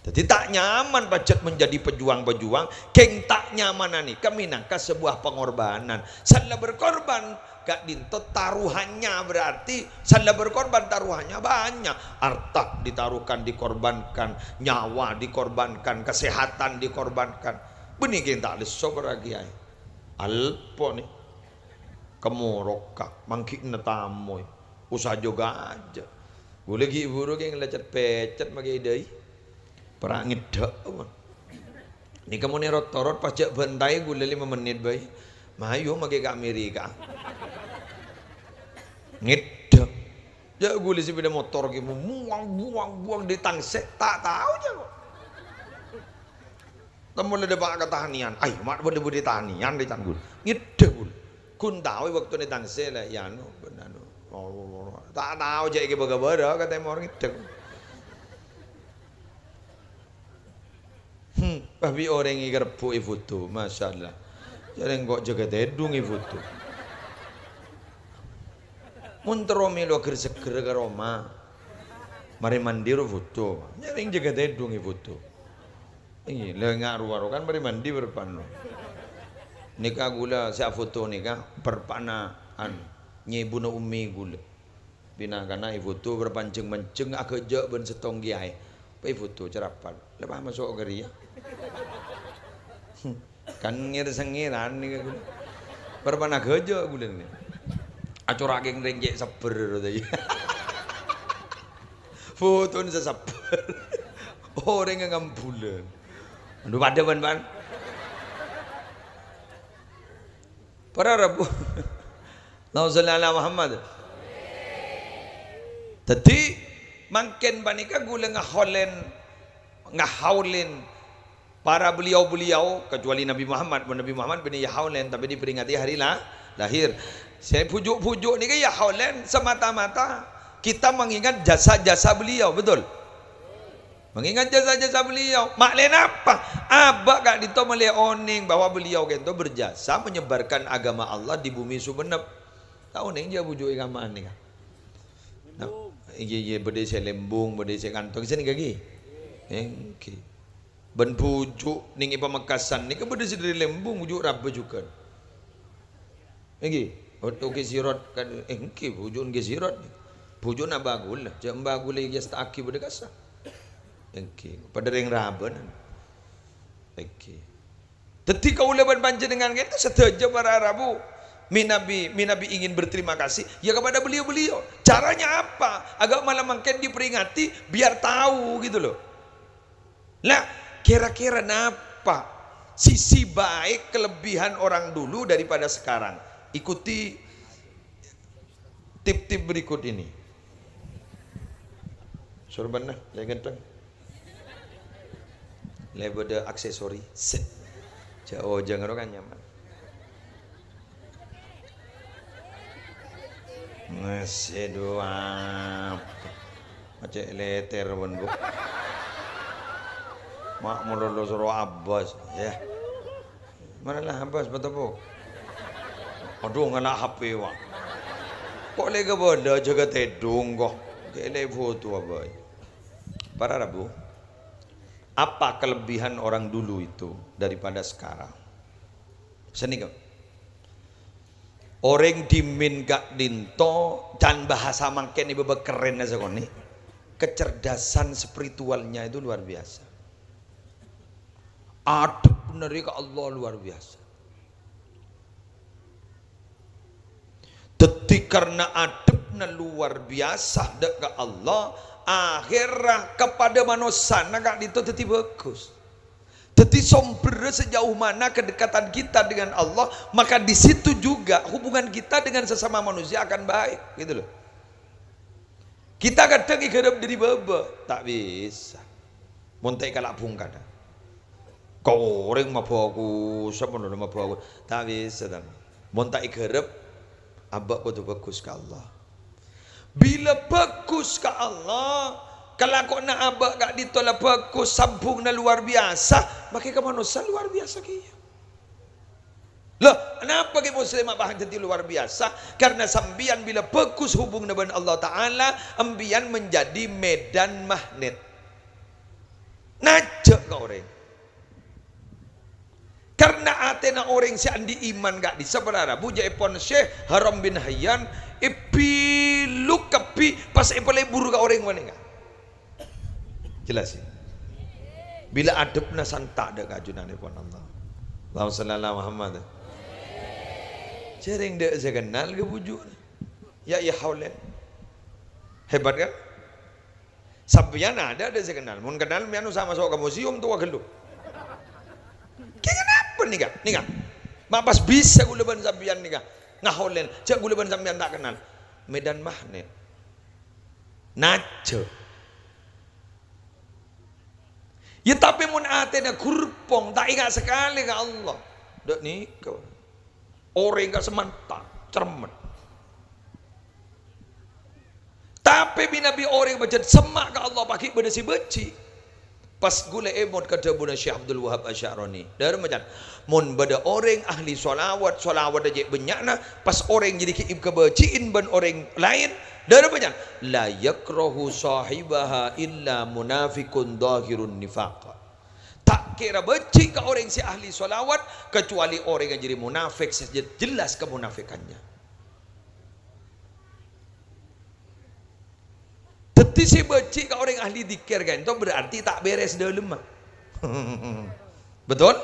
Dhâddhi ta' nyaman pajhât menjadi pejuang-pejuang, kèng ta' nyamanna nèka mènangka sebuah pengorbanan. Sella berkorban, ka'dinto taruhannya, berarti sella berkorban taruhannya banyak. Arta ditaruhkan, dikorbankan, nyawa dikorbankan, kesehatan dikorbankan. Bânnè kèng ta' lesso para kiai. Alpo nè. Kemorokka, manggi'na tamoy. Usaha jâgâ ajâ. Ghulâ ghi' buru kèng lecet-pecet makè dâi. Para' ngèddhâ', mon. Nèka mon èrot-torot pas jhâ' bântaè ghulâ lèma mennit bhâi. Mayu makè ka Amerika. Ngèddhâ'. Jhâ' ghulâ sepeda motor kè, buang, buang, buang, ditangsè, ta' tao jhâ' kok. Temmo la dâpa' ka taniyan. Ay, ma' bâdâ budhi taniyan rè can ghulâ. Ngèddhâ' ghulâ. Ghun taoè bâktona tangsè la, ya anu, bân anu. Ta' tao jhâ' èkabâ-kabârâ ka tèmor ngèdhek. Hmm, bâ' bi' orèng èkarebbhu' èfoto, masyaallah. Jhâ' rèng ko' jâgâ tèdung èfoto. Mon terro mèlo ghâr-seggher ka roma, marè mandi ro foto. Jhâ' rèng jâgâ tèdung èfoto. Iyâ, la nga' rowa ro kan marè mandi bârâmpan ro. Nèka ghulâ sè afoto nèka bârâmpa'na, anu, nyèbuna ummi ghulâ. Bina-kana èfoto bârâmpan jhâng-manjhâng aghâjâ' bân sèttong kèyaè. Pas èfoto carapat. La pas maso' ka rèya. Kan ngèr-sangèran nèka ghulâ. Bârâmpan aghâjâ' ghulâ nèka. Acora'aghi rèng cè' sabbhâr ro ta iyâ. Fotona sè sabbhâr. Orèngnga ngambulâ. Adu, padâ bân, bân. Para rabu. Allahumma sholli ala Muhammad. Dhâddhi, mangkèn panèka ghulâ ngahaulèn, ngahaulèn para beliau-beliau, kecuali Nabi Muhammad. Mon Nabi Muhammad bânnè yahaulèn, tapè diperingati hari la-, lahir. Sè bhuju'-bhuju' nèka yahaulèn semata-mata kita mengingat jasa-jasa beliau, betul? Mengingat jasa-jasa beliau. Ma'lè napa? Abâ' ka'dinto ma'lè onèng bahwa beliau ka'dinto berjasa menyebarkan agama Allah di bumi Sumenep. Ta' onèng jâ' bhuju' è kamma' nèka. Nah, iyâ, iyâ, bâdâ sè Lembung, bâdâ sè Kantong, sè nèka ghi? Èngghi. Bân bhuju' nèng è Pamekasan nèka bâdâ sè dâri Lembung, bhuju' Rabâ jhughân. Èngghi, oto Kè Sirot kan, eh, èngghi, bhuju'na Kè Sirot. Bhuju'na Mbah Ghulâ, jâ' Mbah Ghulâ èasta'aghi bâdâ kassa. Èngghi, padâ rèng Rabâna. Èngghi. Dhâddhi kaulâ bân panjhennengngan ka'dinto sadhâjâ para rabu mènabi, mènabi ingin berterima kasih, ya kepada beliau-beliau. Caranya apa? Agar malam mangkèn diperingati, biar tahu gitu loh. Lah, kira-kira napa sisi baik kelebihan orang dulu daripada sekarang? Ikuti tip-tip berikut ini. Surbânna, lè ghântheng. Lè bâdâ aksesori. Sè. Jâ-, oh, jâ' ngarok kan nyaman. Ngèssè duwâ. Macè' lètèr, bân, Bu. Ma' malolo soro abâs, yâ. Mara la abâs, bâto, Bu? Adhu, ngala' H P, wa. Ko' lè kabâlâ jâgâ tèdung, ko'. Kèlè foto abâi. Para rabu, apa kelebihan orang dulu itu daripada sekarang? Sanèka. Orèng dhimèn ka'dinto, can bahasa mangkèn è bâbâ kerenna sakonè', kecerdasan spiritualnya itu luar biasa. Adhepna rè ka Allah luar biasa. Dhâddhi, karna adhepna luar biasa dâ' ka Allah, akhèrra kepada manossana ka'dinto dhâddhi bhâghus. Dhâddhi, somberra sejauh mana kedekatan kita dengan Allah, maka di situ juga hubungan kita dengan sesama manusia akan baik, gitu loh. Kita kadhâng èghârâp dâri bâbâ, ta' bisa. Mon ta' èkala' bhungkana. Ka orèng mabhâghus, sampon mabhâghus, ta' bisa, ta'. Mon ta' èghârâp, abâ' kodhu bhâghus ka Allah. Bilâ bhâghus ka Allah, kalakowanna abâ' ka'dinto la bhâghus, sambhungnga luar biasa, makè ka manossa luar biasa kèya. Loh, anapa Kè Muslim apa dhâddhi luar biasa? Karna sampèyan bilâ bhâghus hubunganna bân Allah Ta'ala, empèyan menjadi medan magnet. Najjhâ' ka orèng. Karna atèna orèng sè andi' iman ka'dissa' para rabu, jâ' èpon Syekh Haram bin Hayyan, èbiluk kabbhi pas èpalebur ka orèng panèka. Jelas, ya? Bilâ adhepna santa' dâ' ka ajunanèpon Allah. Allahumma shalli ala Muhammad. Jhâreng dâ' sè kennal ka bhuju'na. Ya, ya, haulen. Hebat, kan? Sampèyan adâ' dâ' sè kennal. Mon kennal, mèyan osa maso' ka museum towa ghâllu. Kèya napa nèka? Nèka. Ma' pas bisa ghulâ bân sampèyan nèka. Ngahaulen. Jhâ' ghulâ bân sampèyan ta' kennal. Medan magnet. Najjhâ'. Ya, tapè mon atèna ghurpong, ta' enga' sakalè ka Allah. Dâ' nèka. Orèng ka semanta, cermet. Nabi orèng pajhât semma' ka Allah, paghi' bâdâ sè bâji'. Pas ghulâ èmot ka dhâbuna Syekh Abdul Wahab Asy'arani. Dhâremma can, mon bâdâ orèng ahli shalawat, shalawat jhâ' bânnya'na, pas orèng jârèya ghi' èkabâji'in bân orèng laèn, dhâremma can, "La yakrahu shahibaha illa munafiqun dhahirun nifaq." Ta' kèra bâji' ka orèng sè ahli shalawat, kecuali orèng jârèya munafik sè jel-, jelas kamunafikannya. Dhâddhi sè bâji' ka orèng ahli dzikir ka'dinto berarti ta' bèrès dhâlemma. Betul?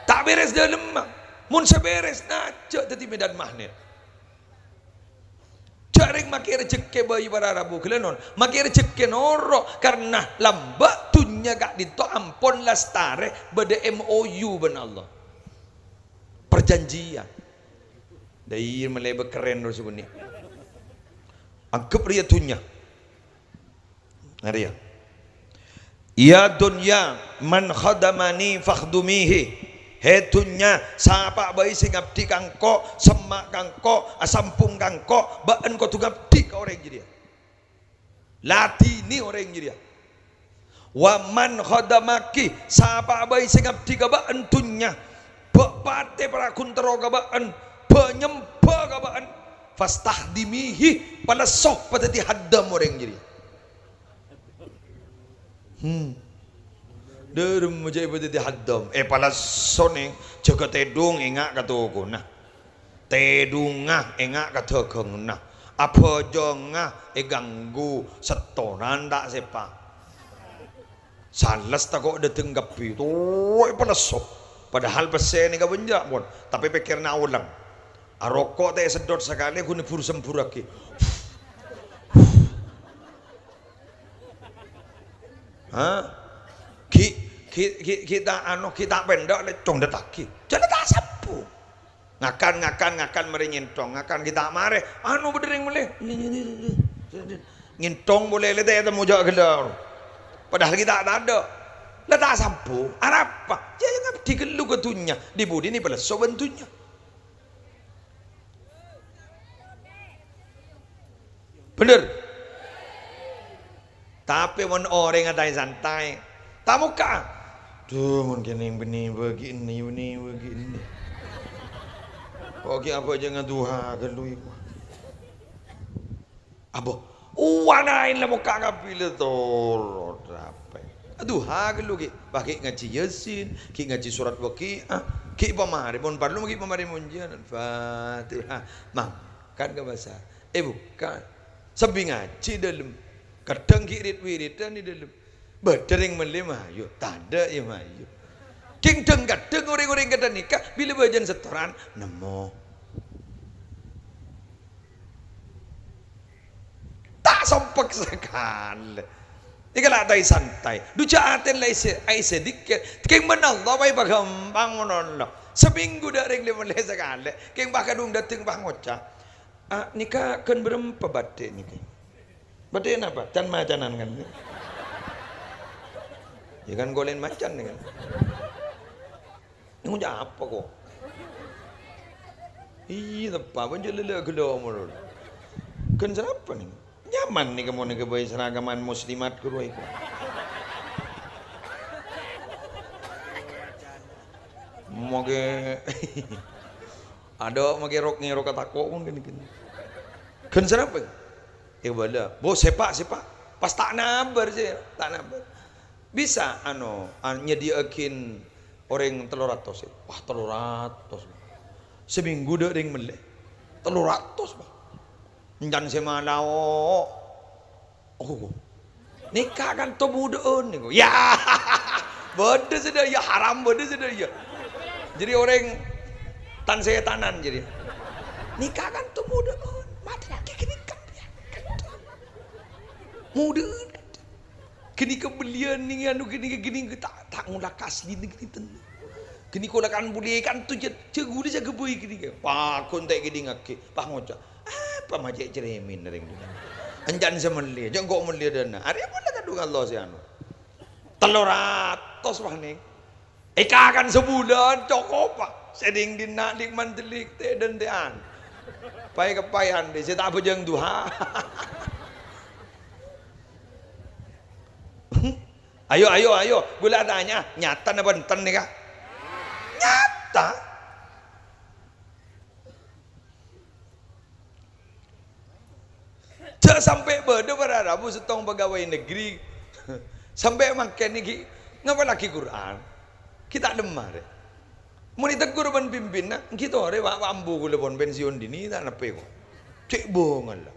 Ta' bèrès dhâlemma. Mon sè bèrès, na jhâ' dhâddhi medan magnet. Jhâ' rèng makè rejhekkè bhâi para rabu ghellâ' non, makè rejhekkè noro', karna lambâ' dhunnya ka'dinto ampon lastarè bâdâ M O U bân Allah. Perjanjian. Dâi mèlè bâ kerrèn terros ghunè. Angghep rèya dhunnya. Arèya. "Ya dunya, man khadamani fakhdumihi." He dhunnya, sapa bhâi sè ngabdi ka engko', semma' ka engko', asambhung ka engko', bâ'en kodhu ngabdi ka orèng jârèya. Ladhinè orèng jârèya. "Wa man khadamaki," sapa bhâi sè ngabdi ka bâ'en dhunnya, bâ' patè paragun terro ka bâ'en, bâ' nyembhâ ka bâ'en, "fastahdumihi," palesso padhâddhi haddam orèng jârèya. Hmm. Dhâremma jhâ' èpadhâddhi haddam. Èpalesso nèng, jâgâ tèdung ènga' ka tokona. Tèdungnga ènga' ka dhâghângnga. Abhâjângnga èganggu, setoran ta' sèpa'. Sales tako' dâteng kabbhi, towa' èpalesso. Padahal pèssè nèka bânnya', pon, tapè pèkkèranna olèng. Aroko' ta' èseddhot sakalè, ghun èbhur-sembhurraghi. Ha? Ghi', ghi', ghi', ghi' ta' anu, ghi' ta' pendhâk lè condhâttaghi. Jhâ' la ta' sabbhu. Ngakan, ngakan, ngakan, marè nyènthong. Ngakan ghi' ta' marè. Anu bâdâ rèng mellè. Nyènthong polè lè ta' ètemmo jhâ' ghellâ'. Padahal ghi' ta' tadâ'. La ta' sabbhu. Arapa? Jhâ' ngabdi ghâllu ka dhunnya. Dhi-budhina èpalesso bân dhunnya. Bhender. Tapè mon orèng ataè-santaè, ta' mokka'a. Duh, mon kènèng bânnè bâgi'na, bânnè bâgi'na. Kok ghi' abhâjângnga duha ghâllu, iko. Abo, uwanaèn la mokka' kabbhi la toro' rapè. Duha ghâllu ghi', pas ghi' ngajhi Yasin, ghi' ngajhi surat Waqi'ah, ghi' pamarè, mon parlo ghi' pamarè monjhân. Al-Fatihah. Mangkat ka pasar. Èbukka'. Sambi ngajhi dâlem. Kadhâng ghi' rit-wiridan è dâlem. Bâdâ rèng mellè mayu, tadâ' ya mayu. Kèng dhâng-kadhâng orèng-orèng ghânèka bilâ bâjâna setoran nemmo. Ta' sompek sakalè. Nèka la ataè-santaè. Dhu jhâ' atèna la èssè, èssè dhikkèr. Kèng bân Allah bhâi paghâmpang manabi. Samènggu dâ' rèng lè-mellè sakalè. Kèng pas kadhung dâteng pas ngoca'. "A, nèka ghân bârâmpa bâdhi nèka?" "Bâdhi napa? Can-macanan kan?" "Ya kan kolèn macan nèka." "Nèko apa kok?" "Iyâ, teppa', bân jhâ' lèlè' ghellâ' omor." "Ghân sèrapa nèka?" "Nyaman nèka mon nèka bhâi seragaman muslimat ghuru nèka." Mogè Adâ' makè rok-ngèrok atako' mon kènè-kènè. Ghân sèrapa? Èbâlâ. Bo, sèpa', sèpa'. Pas ta' nabâr sè, ta' nabâr. Bisa, ano, an-, nyadhiyâ'aghin orèng tello ratos, sè. Wah, tello ratos. Samènggu dâ' rèng mellè. Tello ratos, Pak. Èncan sè malao. Oh, nèka kanto budhâ'ân nèko. Ya, bâdâ sadhâjâ, haram bâdâ sadhâjâ. Jadi orèng tan-sètanan jadi. Nèka kanto budhâ'ân. Matèyaghi ghânèka, ya. Kanto. Budhâ'ân. Ghânèka belliyân nèng anu ghânèka, ghânèka ta', ta' ngola' ka asli nèng ghânèka. Ghânèka olahan polè kanto jhâ', jhâ' ghulâ jhâ' ghâbây ghânèka. Paghun ta' èkèdingngaghi. Pas ngoca'. Apa ma' cè' cerèmèn rèng dhunnya? Èncan sè mellè, jhâ' engko' mellè dâna. Arèya polè kadhung Allah sè anu. Tello ratos, wah, nèng. Èkakan sabulân cokop, Pak. Sè dhing-dhinna' lik-mandelik, tè'-dântè'an. Paè-kappaèyan, dhi, sè ta' abhâjâng duha. Ayo, ayo, ayo, ghulâ atanya, nyata napa enten nèka? Nyata. Jhâ' sampè' bâdâ para rabu sèttong pegawai negeri sampè' mangkèn nèka ngapallaghi Qur'an. Ghi' ta' lemma, rè. Mon ètegghur bân pimpinna, ènggi torè, Pak, Pak Ambu ghulâ pon pensiun dini, ta' neppè, ko'. Cè' bhungalla.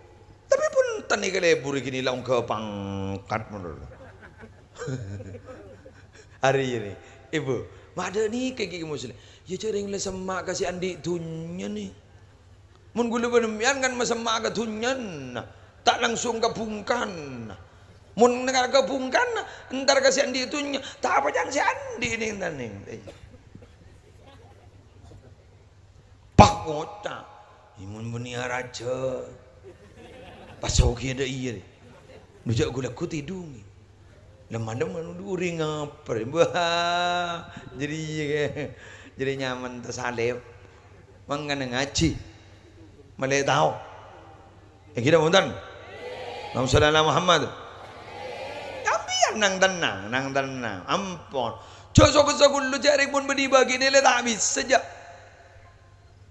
Tapè ponten nèka lebur ghi' la ongghâ pangkat, mon. Arèya nè, Ibu, ma' dâ' nèka ghi' Muslim. Yâ, jhâ' rèng la semma' ka sè andi' dhunnya, nè. Mon ghulâ bân sampèyan kan masemma' ka dhunnyana, ta' langsung ka bhungkana. Mon nèka ka bhungkana, entar ka sè andi' dhunnya, ta' apa can sè andi' nèng-tanèng. Pas ngoca', "È, mon bânnè arajâ, pas soghi dâ' iyâ, rè. Dhu jhâ' ghu-lagghu tèdhungè. Lem-malem anu dhu orèng ngapèr." Wah, jârèya, jârèya nyaman tasalèp. Mangkana ngajhi. Malè tao. Ènggi napa bhunten? Allahumma shalli ala Muhammad. Sampèyan nang tennang, nang tennang. Ampon. Jhâ' soghi-soghi lu jhâ' rèng mon bânnè bâgina la ta' bisa, jhâ'.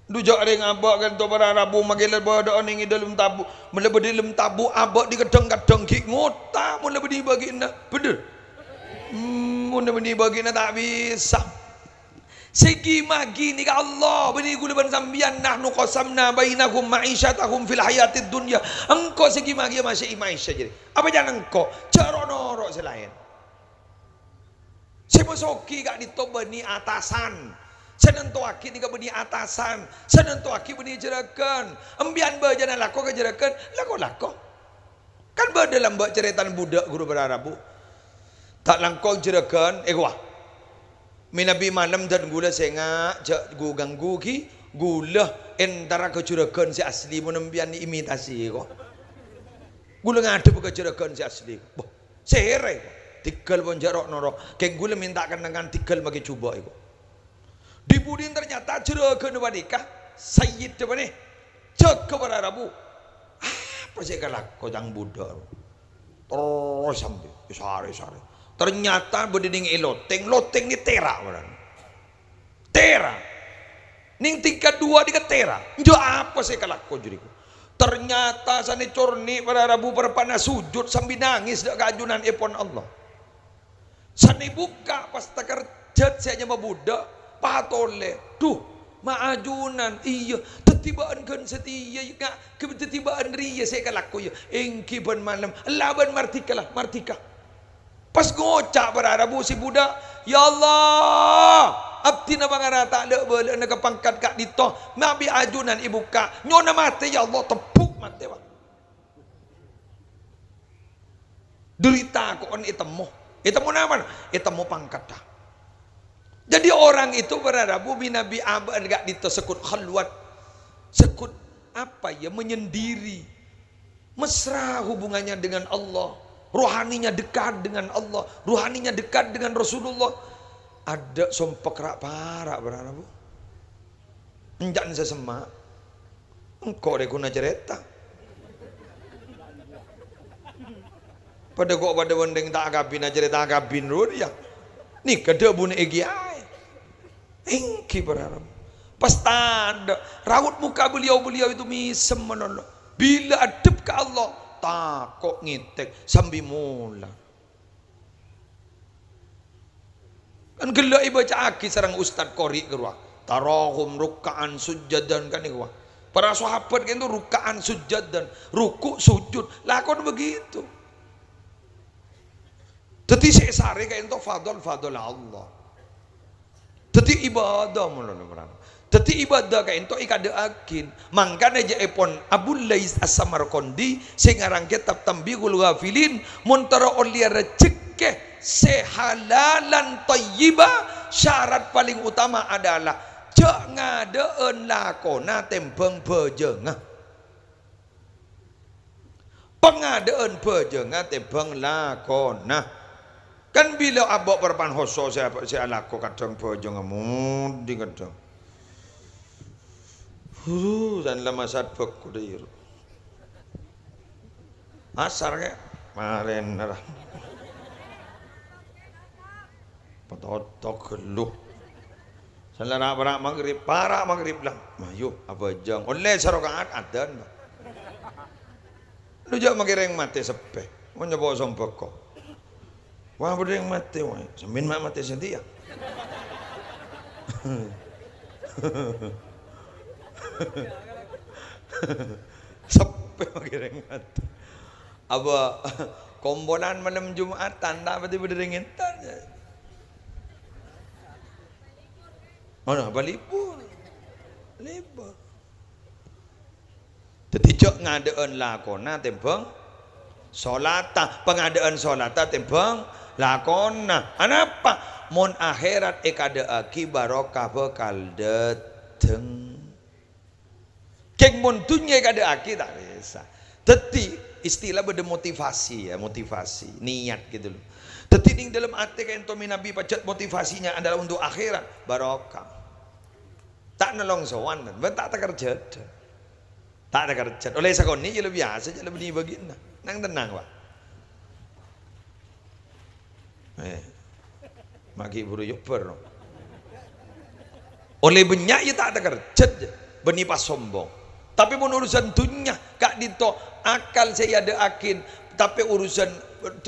Dhu jhâ' rèng abâ' ka'dinto para rabu makè la bâdâ'â nèng è dâlem tabu'. Mon la bâdâ è dâlem tabu' abâ' dhi-, kadhâng-kadhâng ghi' ngota mon la bânnè bâgina. Bhender? Hmm, mon la bânnè bâgina ta' bisa. Sè ghi-maghi nèka Allah, bânnè ghulâ bân sampèyan, "Nahnu qasamna bainahum ma'isyatahum fil hayatid dunya." Engko' sè ghi-maghi masyai maisya jârèya. Apa can engko'? Jhâ' ro'-noro' sè laèn. Sè masoghi ka'dinto bânnè atasan. Sè nantowaghi nèka bânnè atasan. Sè nantowaghi bânnè jhurâghân. Empèyan bâjâna lako ka jhurâghân, lako-lako. Kan bâdâ lambâ' carètana budhâk ghuru para rabu. Ta' langkong jhurâghân, èkowa. Mènabi malem dân ghulâ sènga', jhâ' ghu-, ganggu ghi, ghulâ entara ka jhurâghân sè asli, mon empèyan imitasi, ko. Ghulâ ngadhep ka jhurâghân sè asli. Boh, sèrè, ko. Tèghâl pon jhâ' ro'-noro'. Kèng ghulâ mènta kennengngan tèghâl makè jhubâ', ko. Di-budi ternyata jhurâghânna panèka, sayyiddhâ panè, jâgâ para rabu. Apa sè èkalako ca'na budhâk? Terros sambi, èsarè-sarè. Ternyata bâdâ nèng è loteng, loteng nè tèra' bârân. Tèra'. Nèng tingkat dua nèka tèra'. Enjâ' apa sè èkalako jârèya? Ternyata sanè cornè para rabu parpa'na sujud sambi nangès dâ' ka ajunanèpon Allah. Sanè bukka' pas takerjhât sè anyama budhâk, patolè. Dhu, ma' ajunan, iyâ, dhâddhi bâ'ân ghân satèya, nga-, dhâddhi bâ'ân rèya sè èkalako, yâ, èngghi bân malem, ella bân mardika, la, mardika. Pas ngoca' para rabu sè budhâk, "Ya Allah, abdhina pangara ta' la'-bâlâ'na ka pangkat ka'dinto, ma'bi ajunan èbukka', nyona matè, ya Allah, tebbhu' matè, wa." Dhâri tako'en ètemmo. Ètemmo napa? Ètemmo pangkaddhâ. Jadi orang itu para rabu mènabi abâ' ka'dinto sekut khalwat. Sekut apa ya? Menyendiri. Mesra hubungannya dengan Allah. Rohaninya dekat dengan Allah. Rohaninya dekat dengan Rasulullah. Adâ' sompek ra'-para' para rabu. Enjâ' sè semma'. Engko' rè ghuna carèta. Padâ ko' padâ bhândhing ta' akabin, acarèta akabin rowa, yâ. Nèka dhâbuna èngghi aè. Èngghi para rabu. Pas tadâ', raut muka beliau-beliau itu mèsem malolo. Bilâ addhep ka Allah, tako' ngètèk sambi mola. Kan ghellâ' èbâca'aghi sareng ustad qori' karowa. Tarahum rukka'an sujjadan kan èkowa. Para sahabat ka'dinto rukka'an sujjadan, ruku' sujud, lakon begitu. Dhâddhi sè èsarè ka'dinto fadl-fadl Allah. Dhâddhi ibadah mula-mula para rabu. Dhâddhi ibadah ka'dinto èkadâ'aghin. Mangkana jâ'èpon Abu Lais As-Samarqandi sè ngarang kètab Tanbihul Ghafilin, mon terro ollè rejhekkè sè halalan thayyiba, syarat paling utama adalah jâ' ngadâ'ân lakona tèmbhâng bhâjângnga. Pangadâ'ân bhâjângnga tèmbhâng lakona. Kan bilâ abâ' parpan hoso sè, sè alako kadhâng bhâjângnga modi kadhâng. Hu, san la masat bhâkku dhâiro. Asar kè, marèna ra. Totok ghâllu. Sè la ra'-para' maghrib, para' maghrib la. Mayu, abhâjâng. Ollè saroka'at adzan, Pak. Lu jhâ' makè rèng matè seppè. Mon nyopo sombhâko. Wah, bâdâ rèng matè, wah. Sampèyan ma' matè satèya. Seppè makè rèng matè. Apa kompolan malem Jum'atan, ta' pati bâdâ rèng entar, ya. Ana apa libur? Libur. Dhâddhi, jhâ' ngadâ'ân lakona tèmbhâng solatta. Pangadâ'ân solatta tèmbhâng lakona. Anapa? Mon akhèrat èkadâ'aghi, barokah bhâkal dâteng. Kèng mon dhunnya èkadâ'aghi, ta' bisa. Dhâddhi, istilah bâdâ motivasi, ya, motivasi, niat gitu loh. Dhâddhi, nèng dâlem atè kaènto mènabi pajhât motivasinya adalah untuk akhirat, barokah. Ta' nalongsowan, bân ta' takerjhât. Ta' takerjhât. Ollè sakonè' ya lebbi biyasa, jhâ' lebbi bâgiyânna. Nang-tennang, Pak. Eh, ma' ghi' buru nyobâr, no. Ollè bânnya' ya ta' takerjhât, jhâ'. Bânnè pas sombong. Tapè mon urusan dhunnya, ka'dinto akal sè èadâ'aghin, tapè urusan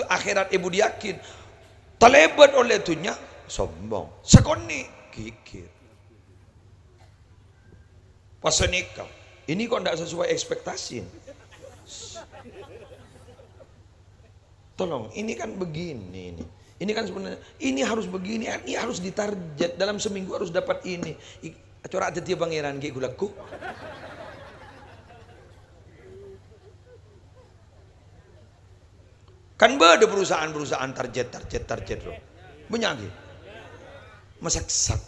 akhèrat èbudiyaghin. Talèbât ollè dhunnya, sombong. Sakonè', ghighir. Pas sanikah, ini kok ndak sesuai ekspektasi. Tolong, ini kan begini ini. Ini kan sebenarnya, ini harus begini, ini harus ditarget. Dalam seminggu harus dapat ini. I-, cora' dhâddhiyâ pangèran ghi' ghu-lagghu. Kan bâdâ perusahaan-perusahaan target, target, target, loh. Bânnya' ghi'. Masaksak.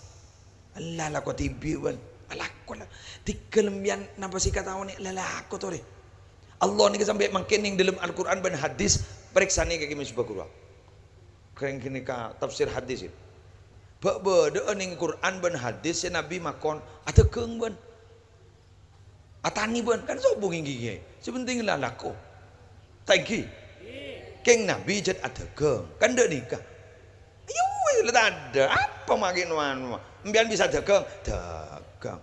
Ella lako dhibi', bân. Alako la. Dhika lambiyân napa sè kataonè lalako torè. Allah nèka sampè' mangkèn nèng dâlem Al-Qur'an bân hadis, parèksanè ka Kè Misbah Guru. Kèng ghânèka tafsir hadis, ya. Bâ-, bâdâ'â nèng Qur'an bân hadis sè Nabi makon, "Adhâghâng, bân." Atanè bân, kan sobung ènggi, Kè. Sè pentèng la lako. Ta' ènggi? Kèng Nabi jhât adhâghâng, kan dâ' nèka. Ayo wis, la tadâ', apa ma' ghi' no-ano? Empèyan bisa dhâghâng? Dhâghâng.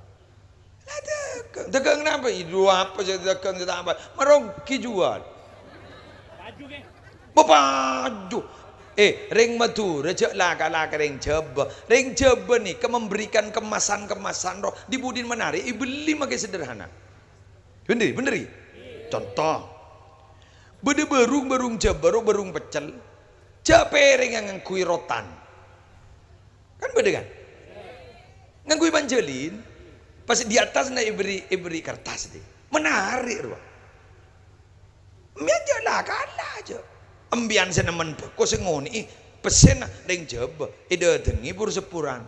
La dhâghâng. Dhâghâng napa? Iyâ, apa sè dhâghâng sè ta' apa? Maronggi juwâl. Bapaju. Eh, rèng Madhurâ jhâ' la-kala ka rèng Jhâbâ. Rèng Jhâbâ nèka memberikan kemasan-kemasan roh. Di-budina manarè èbellè makè sederhana. Bhender, bhender, ghi? Conto. Bâdâ bârung, bârung Jhâbâ, roh bârung peccel. Jhâ' pèrèngnga ngangghuy rotan. Kan bâdâ, kan? Ngangghuy panjhâlin. Pas di atasna èbèrri', èbèrri' kertas, dhi. Menarè, rowa. Empèyan jhâ' la-kala, jhâ'. Empèyan sè nemmen bhâko sè ngonè'è pèssèna rèng Jhâbâ, èdâtengngè por-sepporan.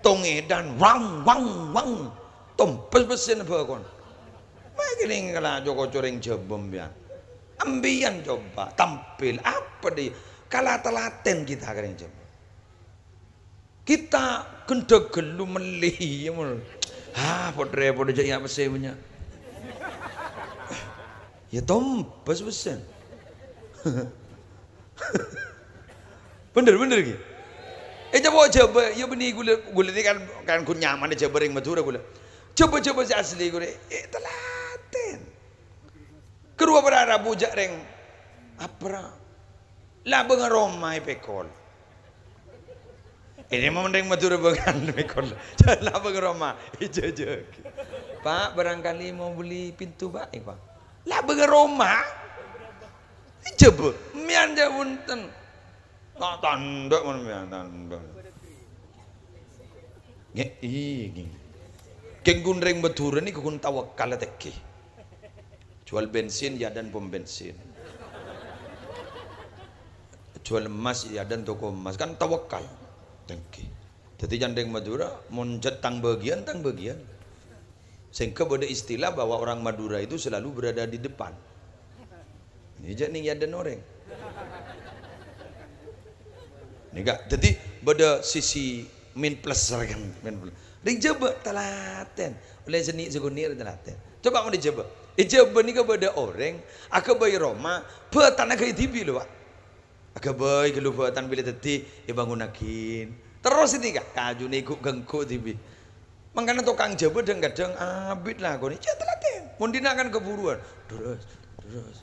Tong-èdhân, wang, wang, wang. Tompes pèssèna bhâkona. Ma' kènèng kala co-koco rèng Jhâbâ empèyan. Empèyan coba tampil, apa dhi? Kala talatèn kita ka rèng Jhâbâ. Kita gendhek ghâllu mellè, ya, mon. Ah, pot-rèpot jhâ' ya' pèssè bânnya'. Ya, tompes pèssèna. Bhender, bhender, ghi? Eh, coba Jhâbâ, ya, bânnè ghulâ, ghulâ nèka kan, kan ghun nyamana Jhâbâ rèng Madhurâ ghulâ. Jhâbâ-Jhâbâ sè asli ghulâ, eh, talatèn. Karowa para rabu jhâ' rèng, apa ra? Labângnga roma èpèkol. Ini mon rèng Madhurâ bângal èpèkol. Labângnga roma, èjhâjhâghi. "Pak, barangkali mau beli pintu, Pak." Eh, Pak. Labângnga roma? Jhâbâ, mèyan jhâ' bhunten. Ta' tandhâ' mon mèyan tandhâ'. Ngghi, iyâ, ngghi. Kèng ghun rèng Madhurâ nèko ghun tawakal tèngghi. Jual bensin, ya, dân pom bensin. Jual emas, ya, dân toko emas. Kan tawakal tèngghi. Dhâddhi, can rèng Madhurâ, mon jhât tang bâgiyân, tang bâgiyân. Sehingga bâdâ istilah bahwa orang Madura itu selalu berada di depan. Ini jhâ' nèng yâdân orèng. Nèka, dhâddhi bâdâ sisi min plus, kan, min plus. Rèng Jhâbâ talatèn. Ollè sè nè', sè ghun nè' talatèn. Coba mon è Jhâbâ. È Jhâbâ nèka bâdâ orèng aghâbây roma, bâtana ghâbây dhibi' lho, Pak. Aghâbây ghâllu bhâtana bilâ dhâddhi èbângonnaghi. Terros ènèka, kajuna èghu'-ghângghu' dhibi'. Mangkana tokang jhâbâ dhâng-kadhâng abit lakonè. Jhâ' talatè. Mon dinna' kan kabhuruwân. Terros, terros.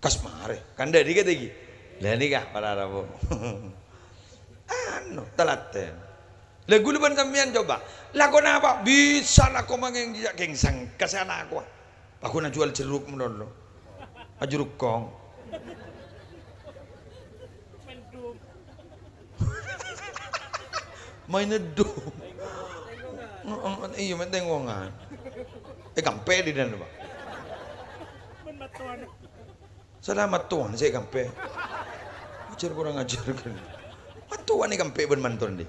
Kas marè. Kan dhâri kata ghi. Lah nèka para rabu. Anu, talatè. Lah ghulâ bân sampèyan coba. Lako napa? Bisa lako mangèng jhâ' kèng sangka sè ana' kowa. Paghun ajhuwâl jeruk malolo. Ajurukong. Maèn eddhu. Heeh, iyâ, mèntèng wongan. Eh, kampè' di dâna, Pak. Salamet towan sè kampè'. Ajhâr kurang ajhâr kan. Mattowan èkampè' bân mantona, dhi.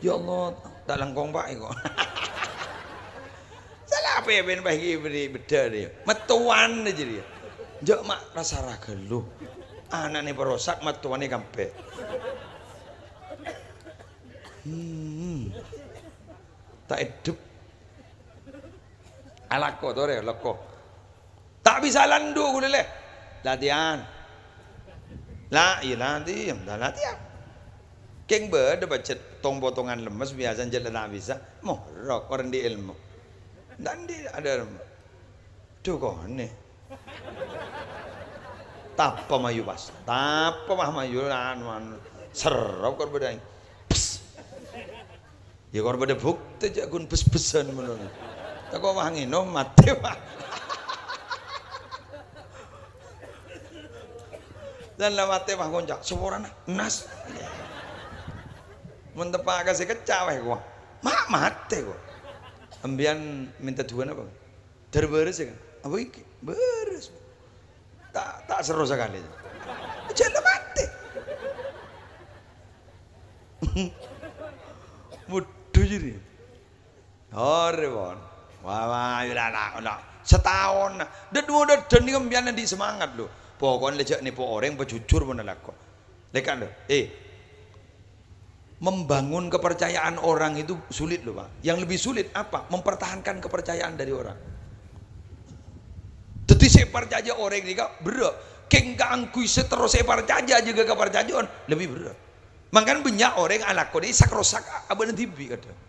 Ya Allah, ta' langkong, Pak, kok. Sala pèpèn, Pak, iki bâri' beddhâ, dhi. Mattowan jârèya. Jhâ' ma' rassa ra ghâllu. Ana'na èparosak, mattowan èkampè'. Hmm. Ta' eddhep. Alako, torè, lako. Ta' bisa landhu' ghulâ, lè. Latihan. La, iyâ, latihan. La, latihan. Kèng bâdâ pajhât tong-potongan lemmes, biyasana jhâ' la ta' bisa. Morok, orèng andi' èlmo. Andi' adâ' èlmo. Dhu konè. Tapa mayu pas. Tapa mah mayu, anu, anu. Serrop kor bâdâ. Pss. Yâ, kor bâdâ bhuktè jhâ' ghun bes-besan manono. Tako' wah ngènom, matè, Pak. Dan la matè, Pak, konca'. Saporana, nas. Mon teppa' ka sè kècca', wah, kowa. Ma' matè, kowa. Sampèyan mènta du'â napa? Dâr bârâs, yâ, kan? Apa iki? Bârâs. Ta', ta' serro sakalè. Jhâ' la matè. Budhu jârèya. Orè, pon. Wah, wah, ayo, la, la, la. Sataon. Dâdduwâ dâddhân nèka sampèyan andi' semangat, lho. Pokokna la jhâ' nèpo orèng, pajhujhur mon alako. Lèkan, lho. Eh. Membangun kepercayaan orang itu sulit, loh, Pak. Yang lebih sulit apa? Mempertahankan kepercayaan dari orang. Dhâddhi sè parcajâ orèng nèka berrâ'. Kèng kaangghuy sè terros èparcajâ jâgâ kaparcajâ'ân lebih berrâ'. Mangkana bânnya' orèng alakonè sak-rosak abâ'na dhibi' kadhâng.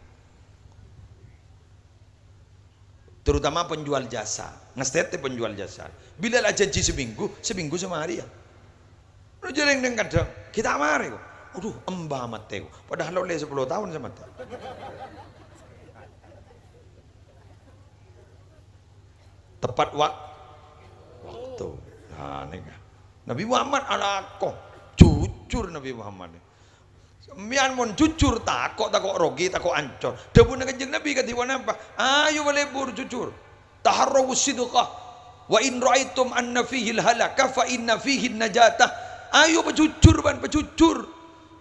Terutama penjual jasa, ngestètè penjual jasa. Bilâ la janji seminggu, seminggu samarèya. Lo jhârèng neng kadhâng, "Ghi' ta' marè, kok." Aduh, emba matè, kok. Padahal ollè sapolo taon sè matè. Tepat wak-, waktu. Nah, nèka. Nabi Muhammad alako. Jujur Nabi Muhammad. Sampèyan mon jujur, tako', tako' rogi, tako' ancor. Dhâbuna Kanjeng Nabi kadhi ponapa? Ayo palebur jujur. Taharrawu sidqa. Wa in ra'aitum anna fihil halaka fa inna fihin najata. Ayo pajujur, bân pajujur.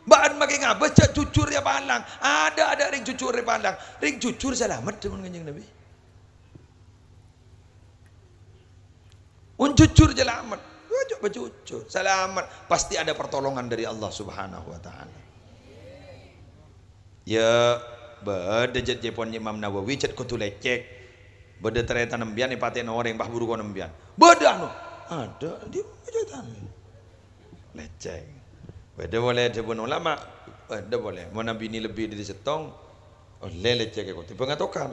Bâ'ân makè ngabâs jhâ' jujur rèya palang. Adâ', adâ' rèng jujur rèya palang. Rèng jujur salamet, dhâbuna Kanjeng Nabi. Mon jujur salamet, jujur, jujur, salamet, pasti ada pertolongan dari Allah Subhanahu wa Ta'ala. Ya, bâdâ jhât jhâpon Imam Nawawi, jhât kodhu lècèk. Bâdâ tarètan sampèyan èpatè'ana orèng, pas buru kona sampèyan. Bâdâ, anu. Adâ', dhimma jhâtan. Lècèk. Bâdâ polè dhâbuna ulama, bâdâ polè. Mon abinè lebbi dâri sèttong, ollè lècèk è kottè. Bângatokar.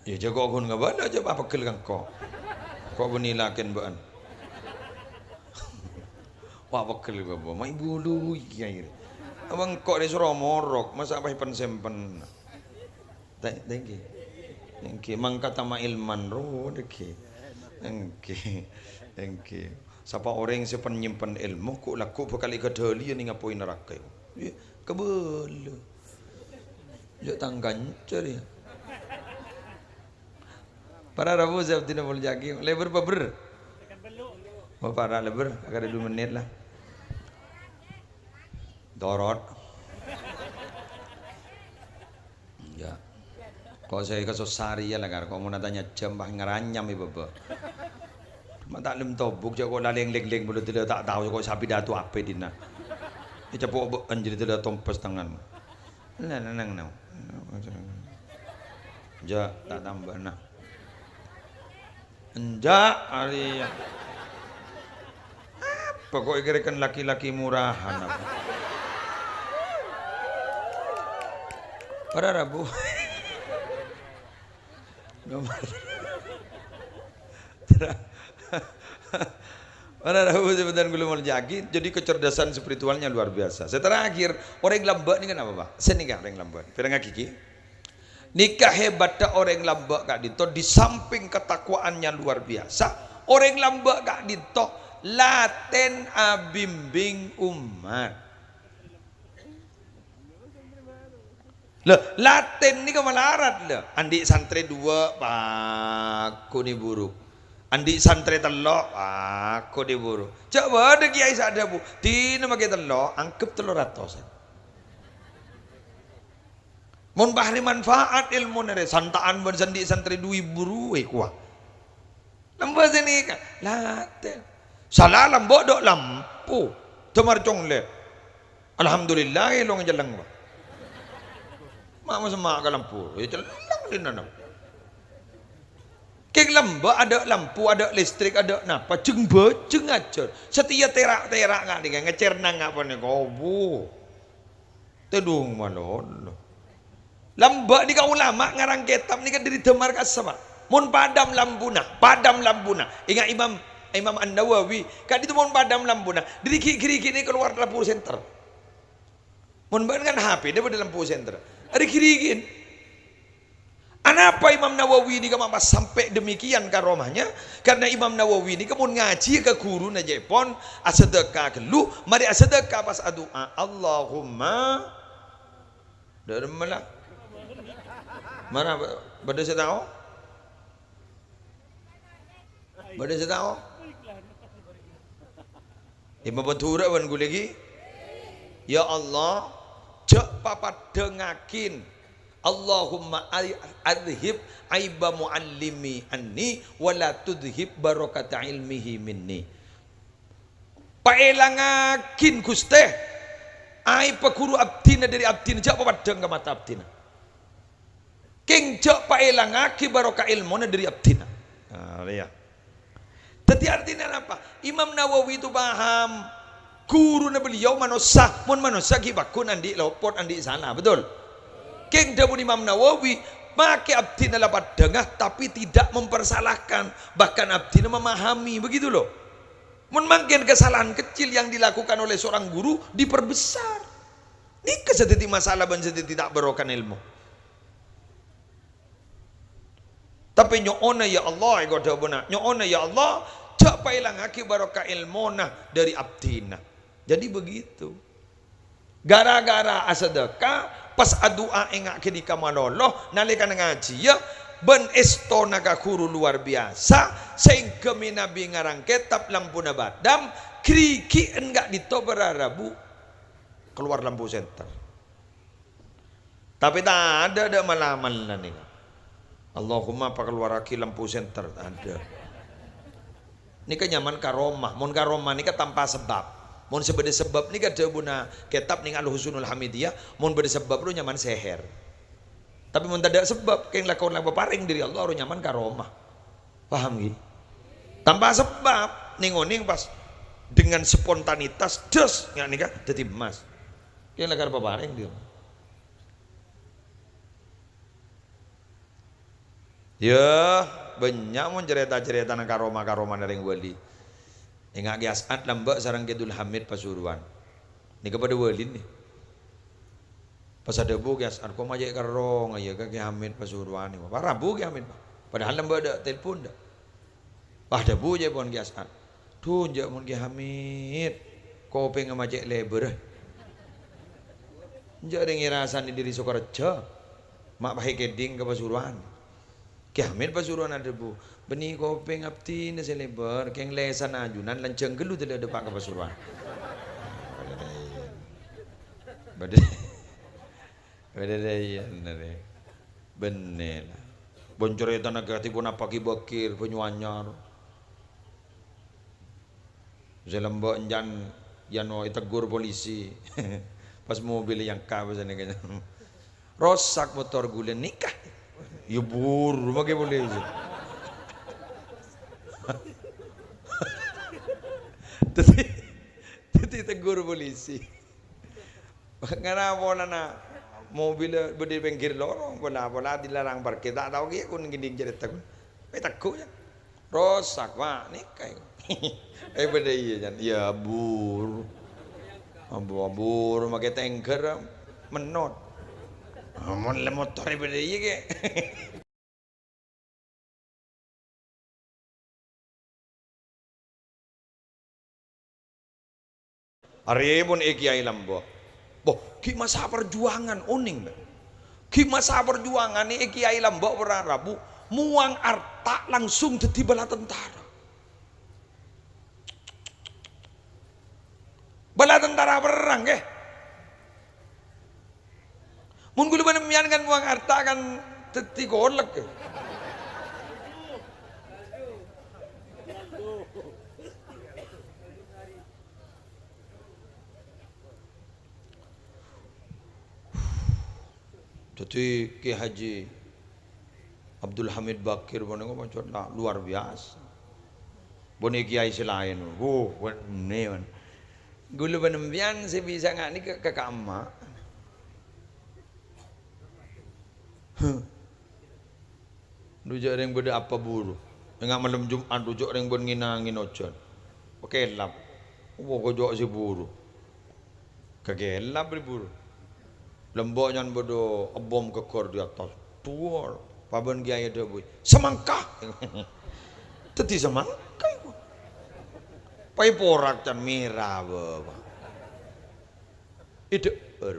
Yâ, jhâ' kok ghun ngabâlâ, jhâ' pagghel ka engko'. Ko' bânnè lakèn bâ'ân. Wah, pagghel ka bâ-, ma' bulu iyâ, iyâ. Apa engko' rè soro morok, masa' pas pen-sempen. Ta-, ta' ènggi. Ènggi, mangkata ma' ilman ro, ènggi. Ènggi, ènggi. Sapa orèng sè pen-nyèmpen èlmo, ko'-, lagghu' bhâkal èkadhâliyâ neng apoy naraka. Yâ, kabâlâ. Jhâ' tang kanca rèya. Para rabu sè abdhina molja'aghi, lèbâr bâbâr. Oh, para lèbâr, akadhi du mennit la. Torot. Yâ. Ko' sè kasossa rèya la, Kar. Ko' mon atanya jhâm, pas ngaranyam è bâbâ. Ma' ta' lem tobuk, jhâ' ko' la leng-leng-leng, bulâ dâlâ ta' tao, ko' sapidato apè dinna'. Ècapo' bâ'ân jârèya dâlâ tompes tangan. Nah, nah, nang, nang. Jhâ', ta' tambâna. Enjâ', arèya. Apa kok èkèrèken laki-laki murahan apa? Para rabu. Nomor. Para rabu sè bhâdhân kaulâ molja'aghi, jadi kecerdasan spiritualnya luar biasa. Sè terakhir, orèng lambâ' nèka napa, Pak? Sè nèka orèng lambâ'. Pèrengngaghi, ghi. Nèka hebatta orèng lambâ' ka'dinto, di samping ketakwaannya luar biasa, orèng lambâ' ka'dinto latèn abimbing ommat. Lho, latèn nèka malarat, lho. Andi' santrè duwâ', pakonè buru. Andi' santrè tello', pakonè buru. Jhâ' bâdâ kèyaè sè adhâbu, "Dinah makè tello', angghep tello ratos." Mon bâri' manfaat èlmona rè, santa'an bân sandi' santrè du èbu rowa kowa. Lambâ' sè nèka, latèn. Sala lambâ' dâ' lampu. Dâmar conglè. Alhamdulillah, èlong celleng, Pak. Ma' masemma' ka lampu, ya celleng dinana. Kèng lambâ' adâ' lampu, adâ' listrik, adâ' napa, jeng-bâjeng ajâr. Satèya tèra'-tèra' nga' nèka, ngècèrnang nga' panèka, obu. Tèdung malolo. Lambâ' nèka ulama ngarang kètab nèka dâri dâmar kassa, Pak. Mon padam lampuna, padam lampuna. Ènga' Imam, Imam An-Nawawi, ka'dinto mon padam lampuna, dâri ghi'-ghârighi'na kalowar lampu senter. Mon bâ'na kan H P-na bâdâ lampu senter. Arè ghi'-righi'na. Anapa Imam Nawawi nèka ma' pas sampè' demikian karomahnya? Karena Imam Nawawi nèka mon ngajhi ka ghuruna ca'èpon, asadâka ghâllu, marè asadâka pas adu'a, "Allahumma," dâ' remma la. Mara, bâdâ sè tao? Bâdâ sè tao? È, mapon dura bân ghulâ ghi. Ya Allah, jhâ' papaddhângaghin. Allahumma ay-, adhhib aiba mu'allimi anni, wa la tudhhib barakata ilmihi minni. Paèlangaghin, Ghustè, aèbbhâ ghuru abdhina dâri abdhina, jhâ' papaddhâng ka mata abdhina. Kèng jhâ' paèlangaghi barokah èlmona dâri abdhina. Nah, rèya. Dhâddhi artèna napa? Imam Nawawi itu paham. Ghuruna beliau manossa. Mon manossa ghi' pagghun andi' lopot, andi' sala. Betul? Kèng dhâbuna Imam Nawawi, makè abdhina la paddhânga, tapi tidak mempersalahkan. Bahkan abdhina memahami. Begitu loh. Mon mangkèn kesalahan kecil yang dilakukan oleh seorang guru diperbesar. Nèka sè dhâddhi masalah bân sè dhâddhi ta' barokana èlmo. Tapè nyo'ona, ya Allah, ènga' dhâbuna, nyo'ona, ya Allah, jhâ' paèlangaghi barokah èlmona dâri abdhina. Jadi begitu. Gara-gara asadâka, pas adu'a ènga' ghânèka malolo, nalèkana ngajhiyâ, bân èstona ka ghuru luar biyasa, saèngghâ mènabi ngarang kètab lampuna padam, ghârighi'en ka'dinto bârâ rabu kalowar lampu senter. Tapè tadâ' dâ' mala-mala nèka. Allahumma pakaluwarraghi lampu senter, tadâ'. Nèka nyaman karomah. Mon karomah nèka tanpa sebab. Mon sè bâdâ sebab nèka dhâbuna kètab nèng Al-Husnul Hamidiyah, mon bâdâ sebab rowa nyaman seher. Tapè mon tadâ' sebab, kèng lakon la paparèng dâri Allah, rowa nyaman karomah. Paham, ghi? Tanpa sebab, nèng-onèng pas dengan spontanitas, des, nga' nèka dhâddhi emmas. Kèng lakar paparèng dâri Allah. Yâ, bânnya' mon carèta-carètana karomah-karomahna rèng wali. Ènga' Kè As'ad lambâ' sareng Kè Dul Hamid Pasuruan. Nèka padâ walina. Pas adhâbu Kè As'ad, "Ko' ma' cè' kerrong, yâ, ka Kè Hamid Pasuruan." Pas rabu Kè Hamid, Pak. Padahal lambâ' dâ' telpon dâ'. Pas adhâbu ca'èpon Kè As'ad, "Dhu, enjâ' mon Kè Hamid, kopèngnga ma' cè' lèbârrâ. Enjâ' rèng èrasanè dâri Sokareja, ma' pas èkèdhing ka Pasuruan." Kè Hamid Pasuruan adhâbu, "Bânnè kopèng abdhina sè lèbâr, kèng lèsanna ajunan lanjhâng ghâllu dâlâ dâpa' ka Pasuruan." Bâdâ, bâdâ, bâdâ iyâ, bânnè la. Bân carètana ka'dinto ponapa Kè Bakir, Banyuanyar. Sè lambâ' èncan, yâ, no, ètegghur polisi. Pas mobil èyangka', pas nèka, "Rosak motor ghulâ nèka." Yâ buru makè polisi. Dhâddhi, dhâddhi tegur polisi. Ngara polana mobil bâdâ è pèngghir lorong, pola-pola dilarang parkir, ta' tao kèya kon ngèdhing carèta kon. Mè' tegghu', yâ. Rosak, Pak, nèka. Eh, bâdâ iyâ, Jan. Yâ, buru. Abu-, buru makè tengger, menot. Mon le motor bâdâ iyâ, kè. Arèya pon è Kèyaè Lombok. Boh, ghi' masa parjuwangan, onèng, bâ'. Ghi' masa parjuwangan è Kèyaè Lombok, para' rabu, mowang arta' langsung dhâddhi bala tentara. Bala tentara perrang, kè. Mon ghulâ bân sampèyan kan mowang arta' kan dhâddhi kolek, kè. Dhâddhi Kè Haji Abdul Hamid Bakir panèka pancèn la-, luar biasa. Bânnè kèyaè sè laèn, wuh, bânnè, man. Ghulâ bân sampèyan sè bisa nga' nèka ka ka'emma'. Huh. Dhu jhâ' rèng bâdâ apa buru. Enga' malem Jum'at dhu jhâ' rèng bân ngèn-angèn ojhân. Pakèlap. Apa kojhâ' sè buru. Kakèlap rè buru. Lombok nyang bâdâ ebbom ghâggâr è attas. Dhuwâ'. Pabân kèyaè adhâbuy, "Samangka!" Dhâddhi samangka iku. Paè porak can mèra, bâ-, bâ-. Èdhâ'âr.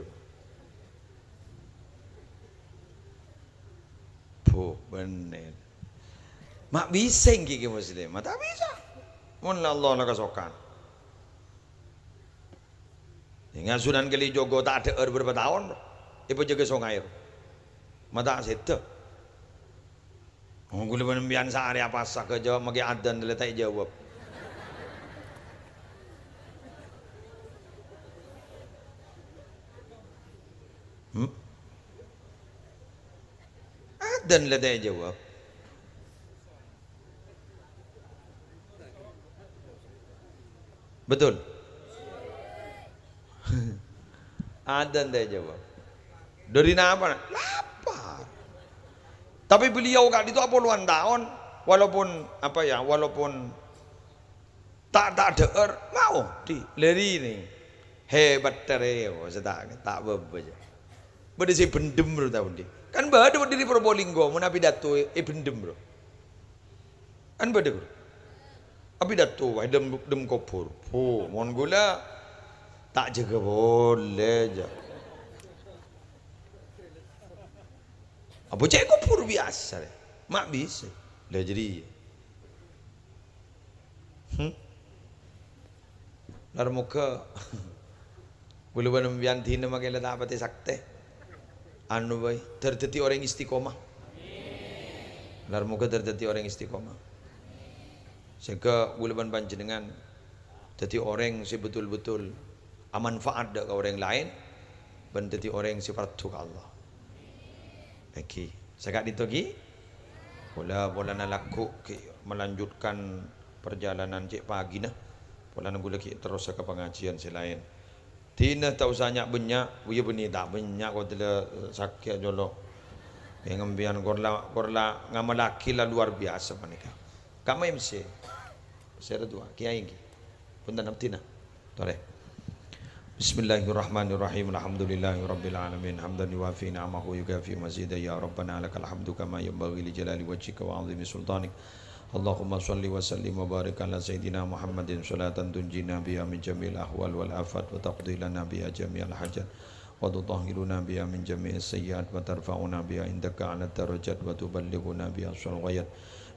Bhu, bânnè. Ma' bisa ènggi Kè Muslim? Ma' ta' bisa. Mon la Allah la kasokan. Sèngghâ Sunan Kalijogo ta' adhâ'âr bârâmpa taon, èpajâgâ songay. Ma' ta' sèdhâ. Oh, ghulâ bân sampèyan saarè apasa ka jawab, makè adzan la ta' èjawab. Hmm? Adzan la ta' èjawab. Betul? Adzan ta' èjawab. Dâri napa? Lapar. Tapi beliau ka'dinto polowan taon, walaupun, apa ya, walaupun ta', ta' dhâ'âr, mau, di, lèrèna. Hebat tereo, sè ta', ta' bâbâ, jâ. Bâdâ sè bhendhem, bro, tao, di. Kan bâdâ, di Probolinggo, mon apidato è, è bhendhem, bro. Kan bâdâ, bro. Apidato, wah, dhem, dhem kobhur. Oh, mon ghulâ, ta' jâgâ polè, jâ. Apa cè' kobhur biyasa, rè? Ma' bisa. La jârèya. Hmm? Lar moghâ ghulâ bân sampèyan dinah makè la ta' patè saktè. Anu bhâi, dâr dhâddhi orèng istiqomah. Lar moghâ dâr dhâddhi orèng istiqomah. Sèngghâ ghulâ bân panjhennengngan dhâddhi orèng sè betul-betul amanfaat dâ' ka orèng laèn, bân dhâddhi orèng sè parlo ka Allah. Ènggi, saka'dinto ghi. Pola-polana lagghu' ghi melanjutkan parjhâlânan cè' paghina. Polana ghulâ ghi terrosa ka pangajiyân sè laèn. Dinah ta' osa nya'-bânnya', iyâ bânnè ta' bânnya' kodella sakè' jâlâ. È, sampèyan kor la, kor la ngamallaghi la luar biyasa panèka. Kamma M C. Sèra duwâ', kèyaè ènggi. Punten, abdhina. Torè. Bismillahirrahmanirrahim. Alhamdulillahirabbil alamin. Hamdan yuwafi ni'amahu wa yukafi mazida. Ya Rabbana lakal hamdu kama yanbaghi li jalali wajhika wa 'azimi sultanik. Allahumma shalli wa sallim wa barik ala sayyidina Muhammadin salatan tunjina biha min jami'il ahwal wal afat wa taqdi lana biha jami'al hajat. وتطهرنا بها من جميع السيئات وترفعنا بها عندك أعلى الدرجات وتبلغنا بها أقصى الغايات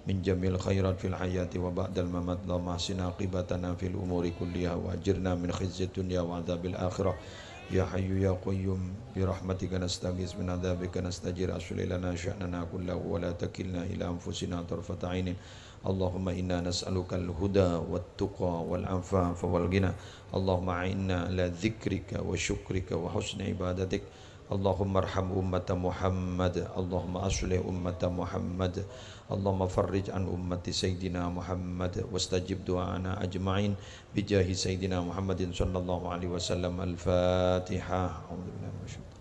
من جميع الخيرات في الحياة وبعد الممات. اللهم أحسن عاقبتنا في الأمور كلها وأجرنا من خزي الدنيا وعذاب الآخرة. يا حي يا قيوم برحمتك نستغيث من عذابك نستجير. أصلح لنا شأننا كله ولا تكلنا إلى أنفسنا طرفة عين. اللهم إنا نسألك الهدى والتقى والعفاف والغنى. اللهم أعنا على ذكرك وشكرك وحسن عبادتك. اللهم ارحم أمة محمد. اللهم أصلح أمة محمد. اللهم فرج عن أمة سيدنا محمد. واستجب دعاءنا أجمعين بجاه سيدنا محمد صلى الله عليه وسلم. الفاتحة. أعوذ بالله من الشيطان.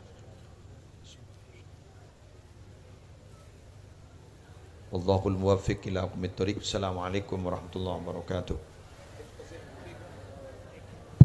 والله الموفق إلى أقوم الطريق. السلام عليكم ورحمة الله وبركاته.